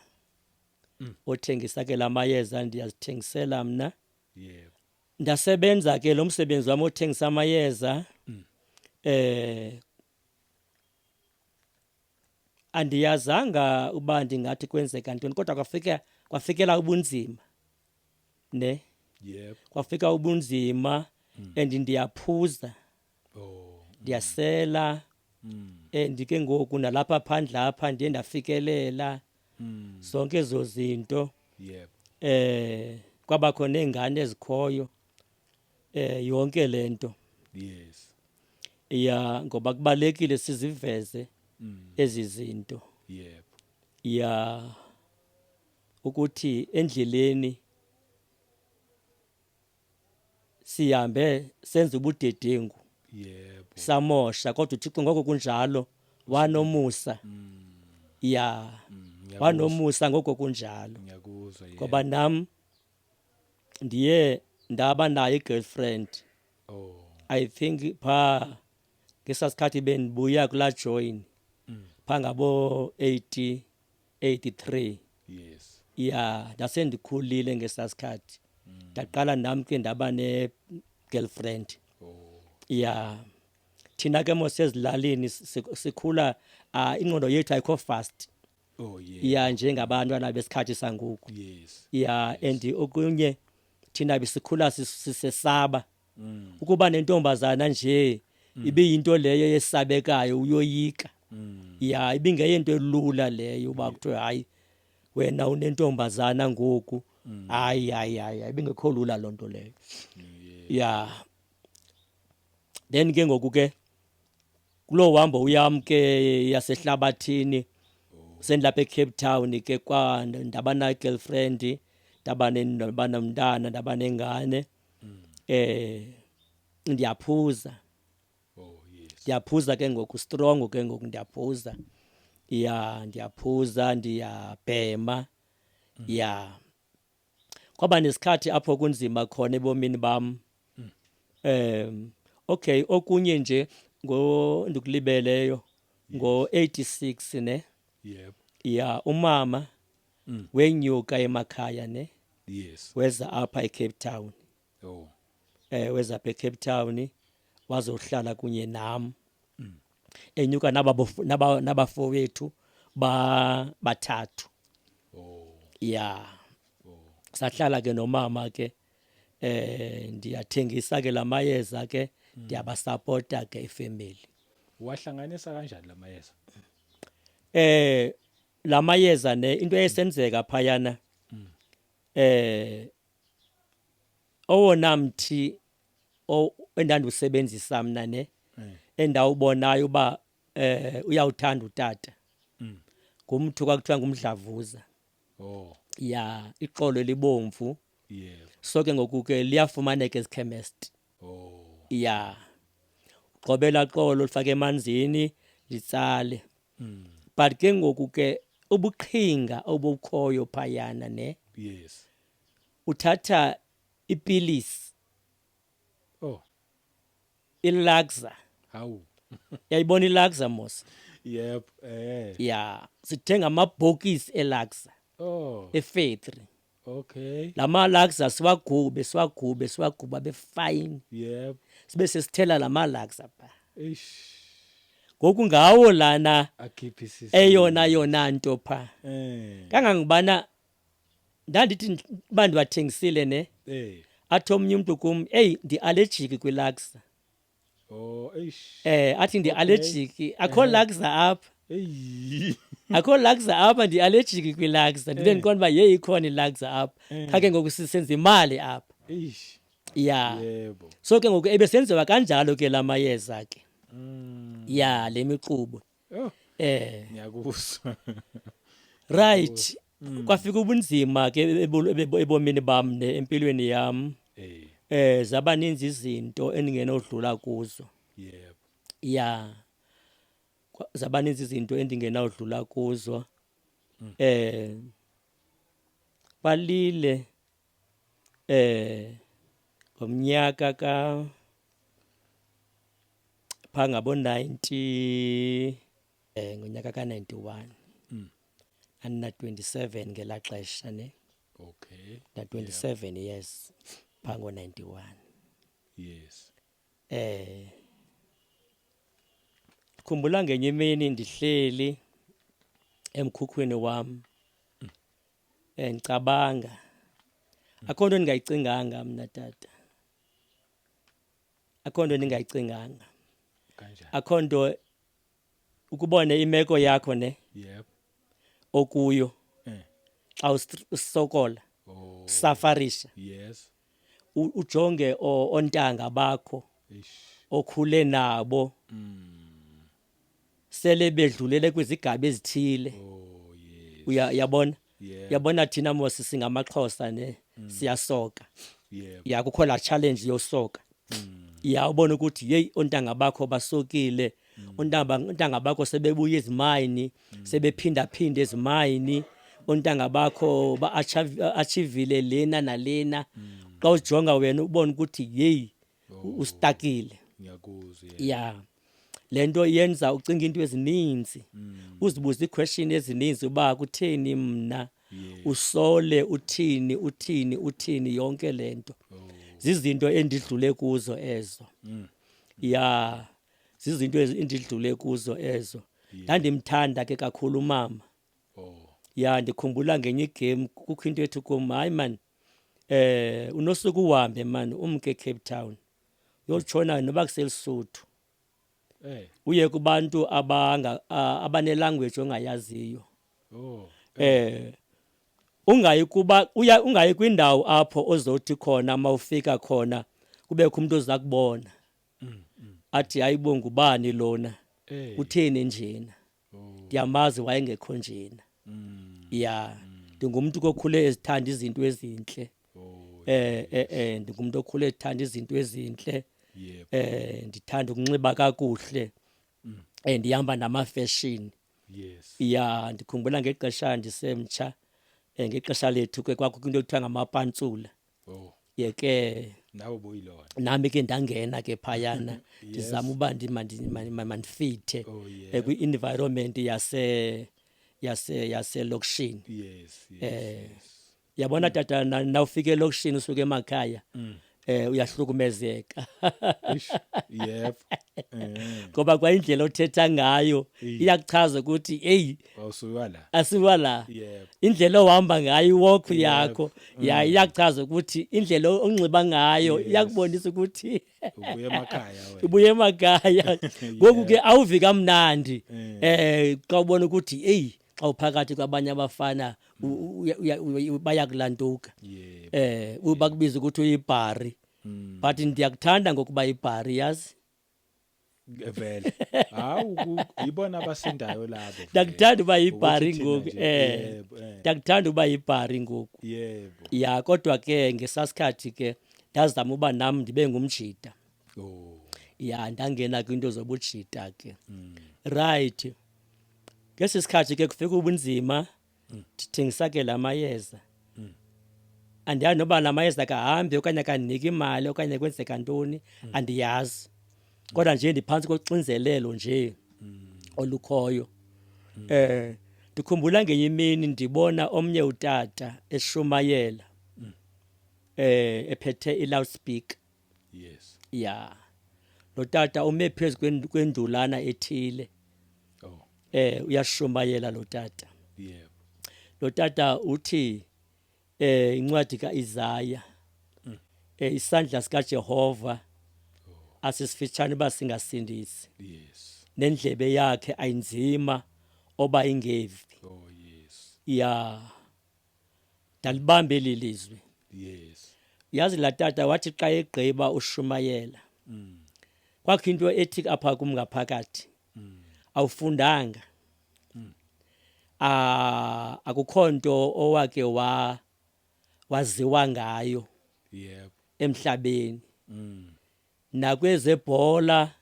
B: Othengisa ke lamayeza ndiyazithengisela mna.
A: Yebo.
B: Ndasebenza ke lo msebenzi wam othengisa amayeza. Andiyazanga uba ndingathi kwenzeka ntoni kodwa kwafikela ubunzima. Ne?
A: Yebo.
B: Kwafika ubunzima and ndiyaphuza.
A: Oh.
B: Ndiyasela. And ke ngoku nalapha phandle apha ndiye ndafikelela. Zonke ezo zinto.
A: Yebo.
B: Kwabakho neengane ezikhoyo. Yonke lento.
A: Yes.
B: Ya, ngoba kubalekile siziveze ezi zinto.
A: Yebo.
B: Ya, ukuthi endleleni sihambe senze ubudedengu.
A: Yebo.
B: Samosha kodwa uThixo ngoko kunjalo wanomusa. Ya. Wanomusa ngoko kunjalo.
A: Ngiyakuzwa, yebo.
B: Ngoba nam ndiye ndaba nayo i-girlfriend.
A: Oh.
B: I think pha ngesasikhathi bendibuya kula join. Pha ngabo 83.
A: Yes.
B: Ya, ndasendikhulile ngesasikhathi. Ndaqala nam ke ndaba ne girlfriend.
A: Oh.
B: Ya. Thina ke mos ezilalini sikhula, ingqondo yethu ayikho fast.
A: Oh yeah.
B: Ya, njengabantwana besikhathi sangoku. Ya, and okunye thina besikhula sisesaba ukuba nentombazana nje, ibiyinto leyo yesabekayo, uyoyika. Ya, ibingeyento elula leyo uba kuthiwe hayi, wena unentombazana ngoku. Hayi, hayi, hayi, ibingekho lula loo nto leyo. Ya, then ke ngoku ke kuloo hambo uyam ke yasehlabathini, sendilapha eCape Town ke, kwa ndaba na girlfriend, ndaba nomntana, ndaba nengane. Ndiyaphuza. Ndiyaphuza ke ngoku, strong ke ngoku, ndiyaphuza. Ya, ndiyaphuza, ndiyabhema. Ya, kwaba nesikhathi apho kunzima khona ebomini bam. Okay, okunye nje ngo ndikulibeleyo, ngo-86 ne. Ya, umama wenyuka emakhaya ne. Weza apha eCape Town. Weza apha eCape Town, wazohlala kunye nam. Enyuka naba nabafowethu ba bathathu. Ya. Sahlala ke nomama ke, ndiyathengisa ke lamayeza ke, ndiyabasupporta ke ifamily.
A: Wahlanganisa kanjani lamayeza?
B: Lamayeza ne, into esenzeka phayana, owona mthi endandusebenzisa mna ne, endawubonayo uba uyawuthanda utata, ngumthi kwakuthiwa ngumdlavuza. Ya, ixolo elibomvu. So ke ngoku ke liyafumaneka ezichemist. Ya, ugqobela xolo, lifake emanzini, litsale. But ke ngoku ke ubuqhinga obukhoyo phayana ne, uthatha ipilisi, iLaxer.
A: Hawu.
B: Yayibona iLaxer mos?
A: Yep.
B: Ya, sithenga amabhokisi eLaxer efactory. Lama Laxer siwagube, siwagube, siwagube abe fine. Sibe sesithela lama Laxer pha.
A: Eish.
B: Ngoku ngawo lana
A: Akhipha isisu.
B: eyona yona nto pha. Kangangubana ndandithi uba ndiwathengisile ne, athi omnye umntu kum, "Eyi, ndi-allergic kwiLaxer."
A: Oh, eish.
B: Athi ndi-allergic, akho Laxer apha.
A: Eyi.
B: Akho Laxer apha, ndi-allergic kwiLaxer. Ndibe ndiqonda uba yeyi, ikhona iLaxer apha. Qha ke ngoku sisenza imali apha.
A: Eish.
B: Ya.
A: Yebo.
B: So ke ngoku ebesenziwa kanjalo ke lamayeza ke. Ya, le miqubo.
A: Ngiyakuzwa.
B: Right. Kwafika ubunzima ke ebomini bam ne empilweni yam. Zabaninzi izinto endingenodlula kuzo. Ya. Zabaninzi izinto endingenawudlula kuzo. Balile ngomnyaka ka pha ngabo 90, ngonyaka ka 91. Andina 27 ngelaa xesha ne. Na 27 years pha ngo 91. Khumbula ngenye imini ndihleli emkhukhwini wam. Ngicabanga. Akho nto ndingayicinganga mna tata. Akho nto ndingayicinganga.
A: Kanjani?
B: Akho nto, ukubone imeko yakho ne. Okuyo. Xa usokola. Safarisha. Ujonge ontanga bakho.
A: Eish.
B: Okhule nabo. Sele bedlulele kwizigaba ezithile.
A: Oh yes.
B: Uyabona?
A: Yeah.
B: Uyabona thina mos singamaXhosa ne, siyasoka. Ya, kukho la challenge yosoka. Ya, ubona ukuthi hey, ontanga bakho basokile. Ontanga bakho sebebuya ezimayini, sebephinda phinda ezimayini. Ontanga bakho ba achievile lena nalena. Xa ujonga wena ubona ukuthi hey, ustakile.
A: Ngiyakuzwa.
B: Ya. Lento yenza ucinga into ezininzi. Uzibuza iquestion ezininzi uba kutheni mna? Usole uthini, uthini, uthini yonke lento. Zizinto endidlule kuzo ezo. Ya, zizinto endidlule kuzo ezo. Ndandimthanda ke kakhulu umama. Ya, ndikhumbula ngenye igame kukho into ethi kum, hayi man, unosuku uhambe man, umke eCape Town uyotshona noba kuseLisuthu, uye kubantu abanga abane-language ongayaziyo. Ungayi kuba uya ungayi kwindawo apho ozothi khona mawufika khona kubekho umuntu oza kubona athi, "Hayibo, ngubani lona? Utheni njena? Ndiyamazi, wayengekho njena." Ya, ndingumuntu kokhule ezithanda izinto ezinhle. Ndingumuntu okhule ethanda izinto ezinhle. Ndithanda ukunxiba kakuhle, ndihamba nama fashion. Ya, ndikhumbula ngexesha ndisemtsha, ngexesha lethu ke kwakukho into ekuthiwa ngamapantsula. Yeke
A: Nawe buyilona.
B: Nami ke ndangena ke phayana, ndizama uba mandifithe kwi-environment yaselokishini. Yabona tata, nawufika elokishini usuke emakhaya, uyahlukumezeka.
A: Ish, yebo.
B: Ngoba kwa indlela othetha ngayo iyakuchaza ukuthi hey,
A: Awusuka la.
B: Asiwa la. Indlela ohamba ngayo, iwalk yakho ya iyakuchaza ukuthi, indlela onxiba ngayo iyakubonisa ukuthi
A: Ubuye emakhaya wena.
B: Ubuye emakhaya. Ngoku ke awuvi kamnandi xa ubona ukuthi hey, xa uphakathi kwabanye abafana bayakulantuka, bakubiza ukuthi uyibhari, but ndiyakuthanda ngokuba ibhari, yazi.
A: Vele. Hawu, yibona abasindayo labo vele.
B: Ndiyakuthanda uba yibhari
A: Ukuthi thina
B: ngoku.
A: nje, yebo.
B: Ndiyakuthanda uba yibhari ngoku. Ya, kodwa ke ngesasikhathi ke ndazama uba nam ndibe ngumjita. Ya, ndangena kwinto zobujita ke. Right, ngesi sikhathi ke kufika ubunzima, ndithengisa ke la mayeza. Andiyazi noba la mayeza akahambi okanye akandiniki imali okanye kwenzeka ntoni, andiyazi, kodwa nje ndiphantsi koxinzelelo nje olukhoyo. Ndikhumbula ngenye imini ndibona omnye utata eshumayela, ephethe i-loudspeaker. Ya, lo tata ume phezu kwendulana ethile. Uyashumayela lo tata. Lo tata uthi incwadi kaIsaya, isandla sikaJehova asisifitshane uba singasindisi, nendlebe yakhe ayinzima oba ingevi. Ya, ndalibamba eli lizwi. Yazi, laa tata wathi xa egqiba ushumayela, kwakho into ethi apha kum ngaphakathi, awufundanga, akukho nto owake waziwa ngayo emhlabeni, nakwezebhola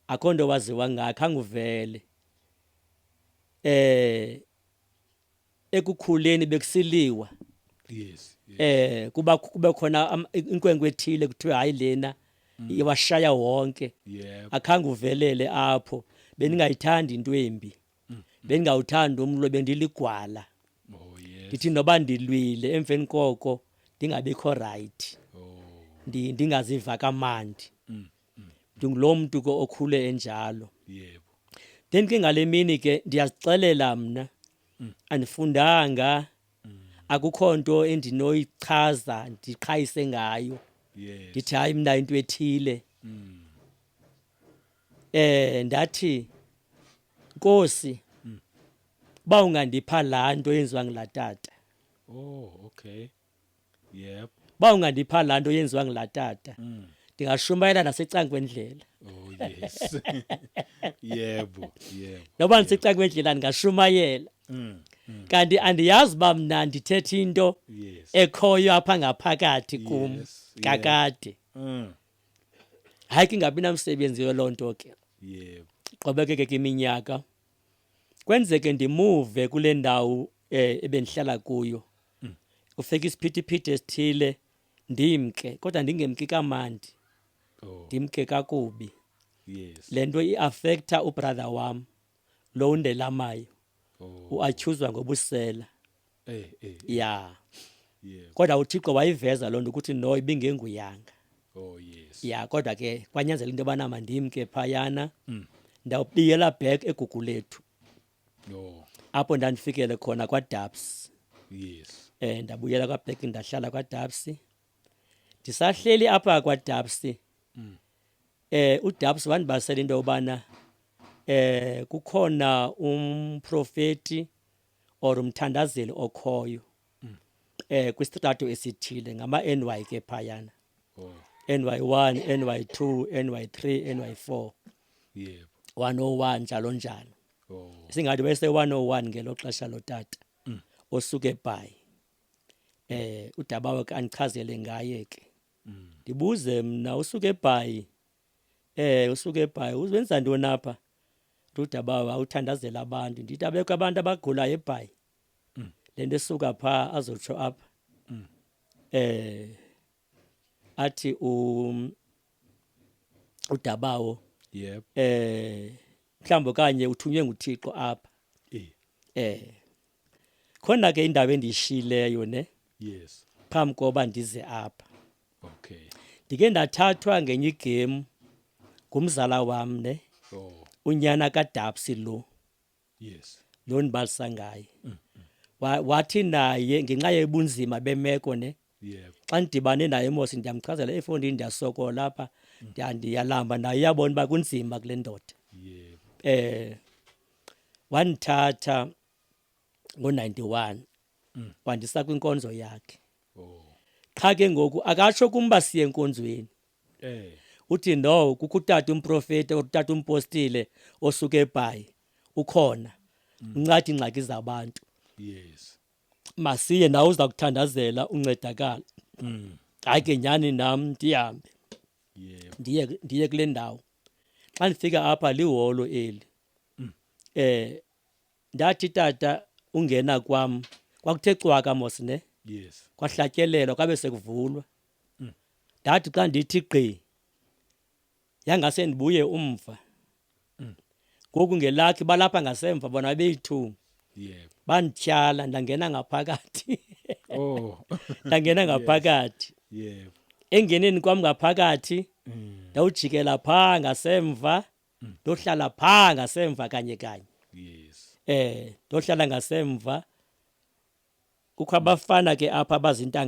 B: akho nto waziwa ngayo, khange uvele. Ekukhuleni bekusiliwa, kuba kube khona inkwenkwe ethile kuthiwe hayi, lena iwashaya wonke, akhange uvelele apho. Bendingayithandi into embi, bendingawuthandi umlo, bendiligwala. Ndithi noba ndilwile, emveni koko ndingabikho right, ndingaziva kamandi. Ndingulo mntu ke okhule enjalo. Then ke ngale mini ke ndiyazixelela mna, andifundanga, akukho nto endinoyichaza ndiqhayise ngayo, ndithi hayi, mna into ethile. Ndathi, Nkosi, ba ungandipha laa nto yenziwa ngulaa tata,
A: Oh, okay. Yep.
B: ba ungandipha laa nto yenziwa ngulaa tata, ndingashumayela nasecangkwendlela.
A: Oh yes. Yebo, yebo.
B: Noba ndisecangkwendlela ndingashumayela. Kanti andiyazi uba mna ndithetha into ekhoyo apha ngaphakathi kum kakade. Hayi ke, ingabi namsebenzi loo nto ke. Qhubekeke ke iminyaka, kwenzeke ndimuve kule ndawo ebendihlala kuyo, kufika isiphithiphithi esithile, ndimke, kodwa ndingemki kamandi, ndimke kakubi. Le nto iaffecta ubrother wam lo undelamayo, uatyhuzwa ngobusela. Ya. Kodwa uThixo wayiveza loo nto ukuthi no, ibingenguyanga. Ya, kodwa ke kwanyanzela into yobana mandimke phayana, ndawubuyela back eGugulethu. Apho ndandifikele khona kwaDabs.
A: Yes.
B: Ndabuyela kwaBlack, ndahlala kwaDabs. Ndisahleli apha kwaDabs. UDabs wandibasela into yobana kukhona umprofeti or umthandazeli okhoyo. Kwistrato esithile ngama NY ke phayana. NY1, NY2, NY3, NY4. 101 njalo njalo. Singathi bese 101 ngelo xesha lo tata. Osuke eBhayi. Udabawe ke andichazele ngaye ke. Ndibuze mna, usuke eBhayi. Usuke eBhayi uzenza ntoni apha? Udabawe awuthandazela abantu. Ndithi abekho abantu abagulayo eBhayi. Lento esuka pha azotsho apha. Athi udabawo mhlawumbe kanye uthunywe nguThixo apha. Khona ke indaba endiyishileyo ne. Phambi koba ndize apha. Ndike ndathathwa ngenye igame ngumzala wam ne. Unyana kaDabsi lo. Lo ndibalisa ngaye. Wathi naye ngenxa yobunzima bemeko ne. Xa ndidibane naye mos ndiyamchazela efondini, ndiyasokola apha, ndiyalamba, naye uyabona uba kunzima kule ndoda. Wandithatha ngo-91 wandisa kwinkonzo yakhe. Qha ke ngoku akatsho kum uba siye enkonzweni. Uthi no, kukho utata umprofeti or utata umpostile osuke eBhayi, ukhona. Unceda iingxaki zabantu. Masiye nawe, uza kuthandazela uncedakala. Hayi ke nyhani nam ndihambe. Ndiye kule ndawo. Xa ndifika apha liholo eli. Ndathi tata ungena kwam kwakuthe cwaka mos ne. Kwahlatyelelwa kwabe sekuvulwa. Ndathi xa ndithi gqi yangase ndibuye umva. Ngoku ngelakhi balapha ngasemva bona beyi-2. Bandityhala ndangena ngaphakathi. Ndangena ngaphakathi. Engeneni kwam ngaphakathi ndawujikela pha ngasemva, ndohlala pha ngasemva kanye kanye. Ndohlala ngasemva. Kukho abafana ke apha abazintanga.